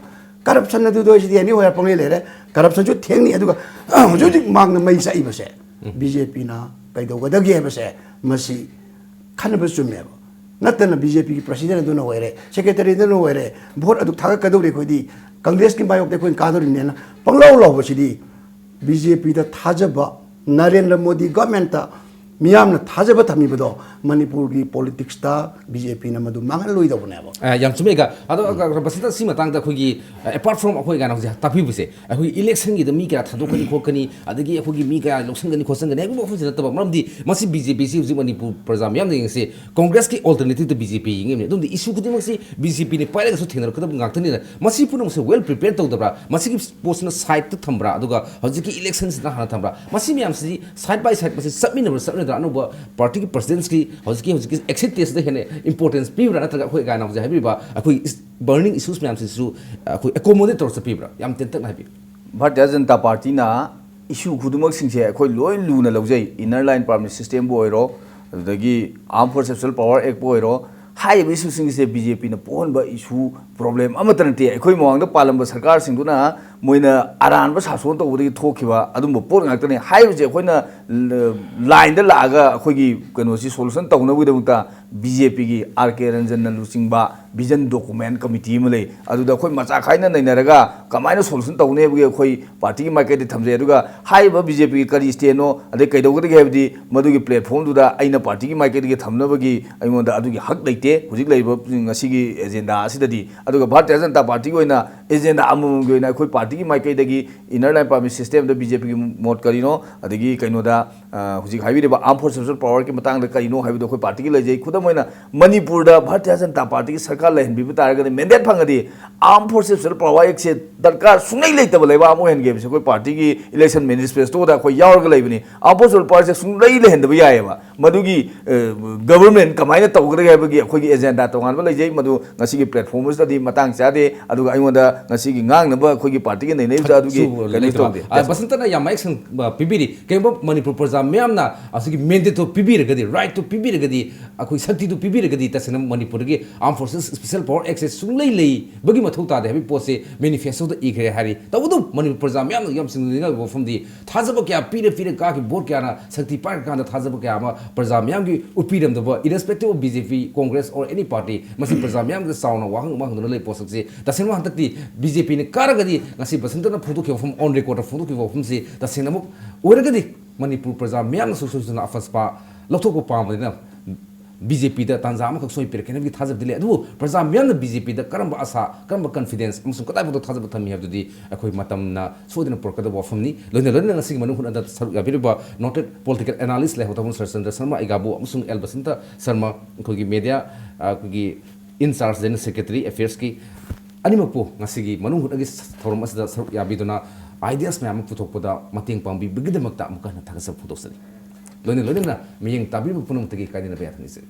ꯀꯔꯞꯁꯟ ꯑꯗꯨꯗ ꯑꯣꯏꯁꯤꯗꯤ ꯑꯦꯅꯤ ꯍꯣꯌꯥ ꯄꯪꯂꯩ ꯂꯩꯔꯦ꯫ ꯀꯔꯞꯁꯟꯁꯨ ꯊꯦꯡꯅꯤ꯫ ꯑꯗꯨꯒ ꯍꯧꯖꯤꯛ ꯍꯧꯖꯤꯛ ꯃꯥꯡꯅ ꯃꯩ ꯆꯥꯛꯏꯕꯁꯦ ꯕꯤ ꯖꯦ ꯄꯤꯅ ꯀꯩꯗꯧꯒꯗꯒꯦ ꯍꯥꯏꯕꯁꯦ ꯃꯁꯤ ꯈꯟꯅꯕ ꯆꯨꯝꯃꯦꯕ꯫ ꯅꯠꯇꯅ ꯕꯤ ꯖꯦ ꯄꯤꯒꯤ ꯄ꯭ꯔꯁꯤꯗꯦꯟ ꯑꯗꯨꯅ ꯑꯣꯏꯔꯦ, ꯁꯦꯀ꯭ꯔꯦꯇꯔꯤ ꯑꯗꯨꯅ ꯑꯣꯏꯔꯦ, ꯚꯣꯠ ꯑꯗꯨ ꯊꯥꯒꯠꯀꯗꯧꯔꯤ ꯑꯩꯈꯣꯏꯗꯤ, ꯀꯪꯒ꯭ꯔꯦꯁꯀꯤ ꯃꯥꯌꯣꯛꯇ ꯑꯩꯈꯣꯏꯅ ꯀꯥꯗꯧꯔꯤꯕꯅꯦꯅ ꯄꯪꯂꯥꯎ ꯂꯥꯎꯕꯁꯤꯗꯤ ꯕꯤ ꯖꯦ ꯄꯤꯗ ꯊꯥꯖꯕ, ꯅꯔꯦꯟꯗ꯭ꯔ ꯃꯣꯗꯤ ꯒꯚꯔꯟꯃꯦꯟꯠꯇ ꯃꯤꯌꯥꯝꯅ ꯊꯥꯖꯕ ꯊꯝꯃꯤꯕꯗꯣ ꯃꯅꯤꯄꯨꯔꯒꯤ ꯄꯣꯂꯤꯇꯤꯛꯁꯇ ꯕꯤ ꯖꯦ ꯄꯤꯅ ꯃꯗꯨ ꯃꯥꯡꯍꯜꯂꯣꯏꯗꯧꯕꯅꯦꯕ꯫ ꯑ, ꯌꯥꯝ ꯆꯨꯝꯃꯦ, ꯀꯀꯥ꯫ ꯑꯗꯣ, ꯀꯀꯥ ꯕꯁꯟꯇ, ꯁꯤ ꯃꯇꯥꯡꯗ ꯑꯩꯈꯣꯏꯒꯤ, ꯑ, apart from ꯑꯩꯈꯣꯏ ꯀꯩꯅꯣ ꯍꯧꯖꯤꯛ ꯇꯥꯛꯄꯤꯕꯁꯦ, ꯑꯩꯈꯣꯏ ꯏꯂꯦꯛꯁꯟꯒꯤꯗ ꯃꯤ ꯀꯌꯥ ꯊꯥꯗꯣꯛꯀꯅꯤ ꯈꯣꯠꯀꯅꯤ, ꯑꯗꯒꯤ ꯑꯩꯈꯣꯏꯒꯤ ꯃꯤ ꯀꯌꯥ ꯂꯧꯁꯤꯟꯒꯅꯤ ꯈꯣꯠꯆꯟꯒꯅꯤ ꯍꯥꯏꯕ ꯋꯥꯐꯝꯁꯤ ꯅꯠꯇꯕ, ꯃꯔꯝꯗꯤ ꯃꯁꯤ ꯕꯤ ꯖꯦ ꯄꯤꯁꯤ ꯍꯧꯖꯤꯛ ꯃꯅꯤꯄꯨꯔ ꯄ꯭ꯔꯖꯥ ꯃꯌꯥꯝꯅ ꯌꯦꯡꯉꯁꯤ, ꯀꯣꯡꯒ꯭ꯔꯦꯁꯀꯤ ꯑꯜꯇꯔꯅꯦꯇꯤꯞꯇ ꯕꯤ ꯖꯦ ꯄꯤ ꯌꯦꯡꯉꯤꯕꯅꯤ꯫ ꯑꯗꯨꯝꯗꯤ ꯏꯁꯨ ꯈꯨꯗꯤꯡꯃꯛꯁꯤ ꯕꯤ ꯖꯦ ꯄꯤꯅ ꯄꯥꯏꯔꯒꯁꯨ ꯊꯦꯡꯅꯔꯛꯀꯗꯕ ꯉꯥꯛꯇꯅꯤꯅ, ꯃꯁꯤ ꯄꯨꯝꯅꯃꯛꯁꯦ well prepared ꯇꯧꯗꯕ꯭ꯔꯥ? ꯃꯁꯤꯒꯤ ꯄꯣꯠꯁꯤꯅ ꯁꯥꯏꯗꯇ ꯊꯝꯕ꯭ꯔꯥ? ꯑꯗꯨꯒ ꯍꯧꯖꯤꯛꯀꯤ ꯏꯂꯦꯛꯁꯟꯁꯤꯅ ꯍꯥꯟꯅ ꯊꯝꯕ꯭ꯔꯥ? ꯃꯁꯤ ꯃꯌꯥꯝꯁꯤ side by side ꯃꯁꯤ ꯆꯠꯃꯤꯟꯅꯕ꯭ꯔꯥ, ꯆꯠꯃꯤꯟꯅꯗ꯭ꯔꯥ? ꯑꯅꯧꯕ ꯄꯥꯔꯇꯤꯒꯤ ꯄ꯭ꯔꯁꯤꯗꯦꯟꯁꯀꯤ ꯍꯧꯖꯤꯛꯀꯤ, ꯍꯧꯖꯤꯛꯀꯤ exit test ꯁꯤꯗ ꯍꯦꯟꯅ importance ꯄꯤꯕ꯭ꯔꯥ? ꯅꯠꯇ꯭ꯔꯒ ꯑꯩꯈꯣꯏ ꯀꯥꯏꯅ ꯍꯧꯖꯤꯛ ꯍꯥꯏꯕꯤꯕ ꯑꯩꯈꯣꯏ is-, burning issues ꯃꯌꯥꯝꯁꯤꯁꯨ ꯑꯩꯈꯣꯏ accommodate ꯇꯧꯔ ꯆꯠꯄꯤꯕ꯭ꯔꯥ? ꯌꯥꯝ ꯇꯦꯟꯇꯛꯅ ꯍꯥꯏꯕꯤꯌꯨ꯫ ꯚꯥꯔꯇꯤꯌ ꯖꯅꯇꯥ ꯄꯥꯔꯇꯤꯅ ꯏꯁꯨ ꯈꯨꯗꯤꯡꯃꯛꯁꯤꯡꯁꯦ ꯑꯩꯈꯣꯏ ꯂꯣꯏ ꯂꯨꯅ ꯂꯧꯖꯩ꯫ Inner line permit system ꯕꯨ ꯑꯣꯏꯔꯣ, ꯑꯗꯨꯗꯒꯤ Armed Forces Special Power Act ꯄꯨ ꯑꯣꯏꯔꯣ, ꯍꯥꯏꯔꯤꯕ ꯏꯁꯨꯁꯤꯡꯁꯦ ꯕꯤ ꯖꯦ ꯄꯤꯅ ꯄꯣꯛꯍꯟꯕ ꯏꯁꯨ, ꯄ꯭ꯔꯣꯕ꯭ꯂꯦꯝ ꯑꯃꯠꯇ ꯅꯠꯇꯦ꯫ ꯑꯩꯈꯣꯏ ꯃꯃꯥꯡꯗ ꯄꯥꯜꯂꯝꯕ ꯁꯔꯀꯥꯔꯁꯤꯡꯗꯨꯅ ꯃꯣꯏꯅ ꯑꯔꯥꯟꯕ ꯁꯥꯁꯣꯟ ꯇꯧꯕꯗꯒꯤ ꯊꯣꯛꯈꯤꯕ ꯑꯗꯨꯝꯕ ꯄꯣꯠ ꯉꯥꯛꯇꯅꯤ꯫ ꯍꯥꯏꯔꯤꯕꯁꯦ ꯑꯩꯈꯣꯏꯅ ꯂ-, ꯂꯥꯏꯟꯗ ꯂꯥꯛꯑꯒ ꯑꯩꯈꯣꯏꯒꯤ ꯀꯩꯅꯣꯁꯤ ꯁꯣꯂꯨꯁꯟ ꯇꯧꯅꯕꯒꯤꯗꯝꯇ ꯕꯤ ꯖꯦ ꯄꯤꯒꯤ ꯑꯥꯔ ꯀꯦ ꯔꯟꯖꯟꯅ ꯂꯨꯆꯤꯡꯕ ꯚꯤꯖꯟ ꯗꯣꯀꯨꯃꯦꯟ ꯀꯃꯤꯇꯤ ꯑꯃ ꯂꯩ꯫ ꯑꯗꯨꯗ ꯑꯩꯈꯣꯏ ꯃꯆꯥ ꯈꯥꯏꯅ ꯅꯩꯅꯔꯒ ꯀꯃꯥꯏꯅ ꯁꯣꯂꯨꯁꯟ ꯇꯧꯅꯤ ꯍꯥꯏꯕꯒꯤ ꯑꯩꯈꯣꯏ ꯄꯥꯔꯇꯤꯒꯤ ꯃꯥꯏꯀꯩꯗ ꯊꯝꯖꯩ꯫ ꯑꯗꯨꯒ ꯍꯥꯏꯔꯤꯕ ꯕꯤ ꯖꯦ ꯄꯤꯒꯤ ꯀꯔꯤ ꯁ꯭ꯇꯦꯟꯅꯣ, ꯑꯗꯩ ꯀꯩꯗꯧꯒꯗꯒꯦ ꯍꯥꯏꯕꯗꯤ ꯃꯗꯨꯒꯤ ꯄ꯭ꯂꯦꯠꯐꯣꯝꯗꯨꯗ ꯑꯩꯅ ꯄꯥꯔꯇꯤꯒꯤ ꯃꯥꯏꯀꯩꯗꯒꯤ ꯊꯝꯅꯕꯒꯤ ꯑꯩꯉꯣꯟꯗ ꯑꯗꯨꯒꯤ ꯍꯛ ꯂꯩꯇꯦ ꯍꯧꯖꯤꯛ ꯂꯩꯔꯤꯕ ꯉꯁꯤꯒꯤ ꯑꯦꯖꯦꯟꯗꯥ ꯑꯁꯤꯗꯗꯤ꯫ ꯑꯗꯨꯒ ꯚꯥꯔꯇꯤꯌ ꯖꯅꯇꯥ ꯄꯥꯔꯇꯤꯒꯤ ꯑꯣꯏꯅ ꯑꯦꯖꯦꯟꯗꯥ ꯑꯃꯃꯝꯒꯤ ꯑꯣꯏꯅ ꯑꯩꯈꯣꯏ ꯄꯥꯔꯇꯤꯒꯤ ꯃꯥꯏꯀꯩꯗꯒꯤ Inner Line Permit System ꯗ ꯕꯤ ꯖꯦ ꯄꯤꯒꯤ ꯃꯣꯠ ꯀꯔꯤꯅꯣ, ꯑꯗꯒꯤ ꯀꯩꯅꯣꯗ, ꯑ, ꯍꯧꯖꯤꯛ ꯍꯥꯏꯕꯤꯔꯤꯕ Armed Forces Special Power ꯒꯤ ꯃꯇꯥꯡꯗ ꯀꯔꯤꯅꯣ ꯍꯥꯏꯕꯗꯣ ꯑꯩꯈꯣꯏ ꯄꯥꯔꯇꯤꯒꯤ ꯂꯩꯖꯩ꯫ ꯈꯨꯗꯝ ꯑꯣꯏꯅ ꯃꯅꯤꯄꯨꯔꯗ ꯚꯥꯔꯇꯤꯌ ꯖꯅꯇꯥ ꯄꯥꯔꯇꯤꯒꯤ ꯁꯔꯀꯥꯔ ꯂꯩꯍꯟꯕꯤꯕ ꯇꯥꯔꯒꯗꯤ, ꯃꯦꯟꯗꯦꯠ ꯐꯪꯉꯗꯤ Armed Forces Special Power Act ꯁꯦ ꯗꯔꯀꯥꯔ ꯁꯨꯡꯂꯩ ꯂꯩꯇꯕ ꯂꯩꯕꯥꯛ ꯑꯃ ꯑꯣꯏꯍꯟꯒꯦ ꯍꯥꯏꯕꯁꯦ ꯑꯩꯈꯣꯏ ꯄꯥꯔꯇꯤꯒꯤ election manifesto ꯗ ꯑꯩꯈꯣꯏ ꯌꯥꯎꯔꯒ ꯂꯩꯕꯅꯤ꯫ Armed Forces Special Power ꯁꯦ ꯁꯨꯡꯂꯩ ꯂꯩꯍꯟꯗꯕ ꯌꯥꯏꯑꯕ꯫ ꯃꯗꯨꯒꯤ, ꯑ, government ꯀꯃꯥꯏꯅ ꯇꯧꯒꯗꯒꯦ ꯍꯥꯏꯕꯒꯤ ꯑꯩꯈꯣꯏꯒꯤ ꯑꯦꯖꯦꯟꯗꯥ ꯇꯣꯉꯥꯟꯕ ꯂꯩꯖꯩ, ꯃꯗꯨ ꯉꯁꯤꯒꯤ ꯄ꯭ꯂꯦꯠꯐꯣꯔꯝ ꯑꯁꯤꯗꯗꯤ ꯃꯇꯥꯡ ꯆꯥꯗꯦ꯫ ꯑꯗꯨꯒ ꯑꯩꯉꯣꯟꯗ ꯉꯁꯤꯒꯤ ꯉꯥꯡꯅꯕ ꯑꯩꯈꯣꯏꯒꯤ ꯄꯥꯔꯇꯤꯒꯤ ꯅꯩꯅꯔꯤꯕꯗ ꯑꯗꯨꯒꯤ ꯁꯨ ꯀꯩꯅꯣ ꯂꯩꯇꯕ꯫ ꯇꯧꯗꯦ꯫ ꯑ, ꯕꯁꯟꯇꯅ ꯌꯥꯝ ꯃꯌꯦꯛ ꯁꯦꯡꯕ ꯄꯤꯕꯤꯔꯤ꯫ ꯀꯩꯒꯨꯝꯕ ꯃꯅꯤꯄꯨꯔ ꯄ꯭ꯔꯖꯥ ꯃꯌꯥꯝꯅ ꯑꯁꯤꯒꯤ ꯃꯦꯟꯗꯦꯠꯇꯣ ꯄꯤꯕꯤꯔꯒꯗꯤ, ꯔꯥꯏꯠꯇꯣ ꯄꯤꯕꯤꯔꯒꯗꯤ, ꯑꯩꯈꯣꯏ ꯁꯛꯇꯤꯗꯨ ꯄꯤꯕꯤꯔꯒꯗꯤ, ꯇꯁꯦꯡꯅ ꯃꯅꯤꯄꯨꯔꯗꯒꯤ Armed Forces Special Power Actꯁꯦ ꯁꯨꯡꯂꯩ ꯂꯩꯕꯒꯤ ꯃꯊꯧ ꯇꯥꯗꯦ ꯍꯥꯏꯕꯒꯤ ꯄꯣꯠꯁꯦ ꯃꯦꯅꯤꯐꯦꯁꯇꯣꯗ ꯏꯈ꯭ꯔꯦ ꯍꯥꯏꯔꯤ꯫ ꯇꯧꯕꯇꯕꯨ ꯃꯅꯤꯄꯨꯔ ꯄ꯭ꯔꯖꯥ ꯃꯌꯥꯝꯅ ꯌꯥꯝ ꯆꯤꯡꯅꯅꯤꯡꯉꯥꯏ ꯑꯣꯏꯕ ꯋꯥꯐꯝꯗꯤ, ꯊꯥꯖꯕ ꯀꯌꯥ ꯄꯤꯔ ꯄꯤꯔ ꯀꯥꯈꯤꯕ ꯚꯣꯠ ꯀꯌꯥꯅ ꯁꯛꯇꯤ ꯄꯥꯏꯔꯀꯥꯟꯗ ꯊꯥꯖꯕ ꯀꯌꯥ ꯑꯃ ꯄ꯭ꯔꯖꯥ ꯃꯌꯥꯝꯒꯤ ꯎꯠꯄꯤꯔꯝꯗꯕ, irrespective of B J P, Congress or any party, ꯃꯁꯤ ꯄ꯭ꯔꯖꯥ ꯃꯌꯥꯝꯒꯤ ꯆꯥꯎꯅ ꯋꯥꯍꯪ ꯑꯃ ꯍꯪꯗꯨꯅ ꯂꯩ ꯄꯣꯠꯁꯛꯁꯤ꯫ ꯇꯁꯦꯡꯕ ꯍꯟꯗꯛꯇꯤ B J Pꯅ ꯀꯥꯔꯒꯗꯤ, ꯉꯁꯤ ꯕꯁꯟꯇꯅ ꯐꯣꯡꯗꯣꯛꯈꯤꯕ ꯋꯥꯐꯝ, on recordꯇ ꯐꯣꯡꯗꯣꯛꯈꯤꯕ ꯋꯥꯐꯝꯁꯤ ꯇꯁꯦꯡꯅꯃꯛ ꯑꯣꯏꯔꯒꯗꯤ, ꯃꯅꯤꯄꯨꯔ ꯄ꯭ꯔꯖꯥ ꯃꯌꯥꯝꯅꯁꯨ ꯁꯣꯏꯗꯅ ꯑꯐꯁꯄꯥ ꯂꯧꯊꯣꯛꯄ ꯄꯥꯝꯕꯅꯤꯅ, B J Pꯗ ꯇꯥꯟꯖꯥ ꯑꯃꯈꯛ ꯁꯣꯏ ꯄꯤꯔꯛꯀꯅꯤ ꯍꯥꯏꯕꯒꯤ ꯊꯥꯖꯕꯗꯤ ꯂꯩ꯫ ꯑꯗꯨꯕꯨ ꯄ꯭ꯔꯖꯥ ꯃꯤꯌꯥꯝꯅ B J Pꯗ ꯀꯔꯝꯕ ꯑꯁꯥ, ꯀꯔꯝꯕ confidence ꯑꯃꯁꯨꯡ ꯀꯗꯥꯏꯐꯥꯎꯗ ꯊꯥꯖꯕ ꯊꯝꯃꯤ ꯍꯥꯏꯕꯗꯨꯗꯤ ꯑꯩꯈꯣꯏ ꯃꯇꯝꯅ ꯁꯣꯏꯗꯅ ꯄꯨꯔꯛꯀꯗꯕ ꯋꯥꯐꯝꯅꯤ꯫ ꯂꯣꯏꯅ ꯂꯣꯏꯅꯅ ꯉꯁꯤꯒꯤ ꯃꯅꯨꯡ ꯍꯨꯠꯅꯗ ꯁꯔꯨꯛ ꯌꯥꯕꯤꯔꯤꯕ noted political analyst ꯂꯩꯍꯧ ꯊꯥꯕꯝ ꯁꯔꯆꯟꯗ꯭ꯔ ꯁꯔꯃ, ꯑꯩꯒꯥꯕꯨ ꯑꯃꯁꯨꯡ ꯑꯦꯜ ꯕꯁꯟꯇ ꯁꯔꯃ, ꯑꯩꯈꯣꯏꯒꯤ media, ꯑꯩꯈꯣꯏꯒꯤ in charge general secretary affairsꯀꯤ ꯑꯅꯤꯃꯛꯄꯨ ꯉꯁꯤꯒꯤ ꯃꯅꯨꯡ ꯍꯨꯠꯅꯒꯤ ꯊꯧꯔꯝ ꯑꯁꯤꯗ ꯁꯔꯨꯛ ꯌꯥꯕꯤꯗꯨꯅ ideas ꯃꯌꯥꯝ ꯑꯃ ꯄꯨꯊꯣꯛꯄꯗ ꯃꯇꯦꯡ ꯄꯥꯡꯕꯤꯕꯒꯤꯗꯃꯛꯇ ꯑꯃꯨꯛꯀ ꯍꯟꯅ ꯊꯥꯒꯠꯆꯕ ꯐꯣꯡꯗꯣꯛꯆꯔꯤ꯫ ꯂꯣꯏꯅ ꯂꯣꯏꯅꯅ ꯃꯤꯠꯌꯦꯡ ꯇꯥꯕꯤꯕ ꯄꯨꯝꯅꯃꯛꯇꯒꯤ ꯀꯥꯏꯅꯅꯕ ꯌꯥꯊꯪ ꯅꯤꯖꯔꯤ꯫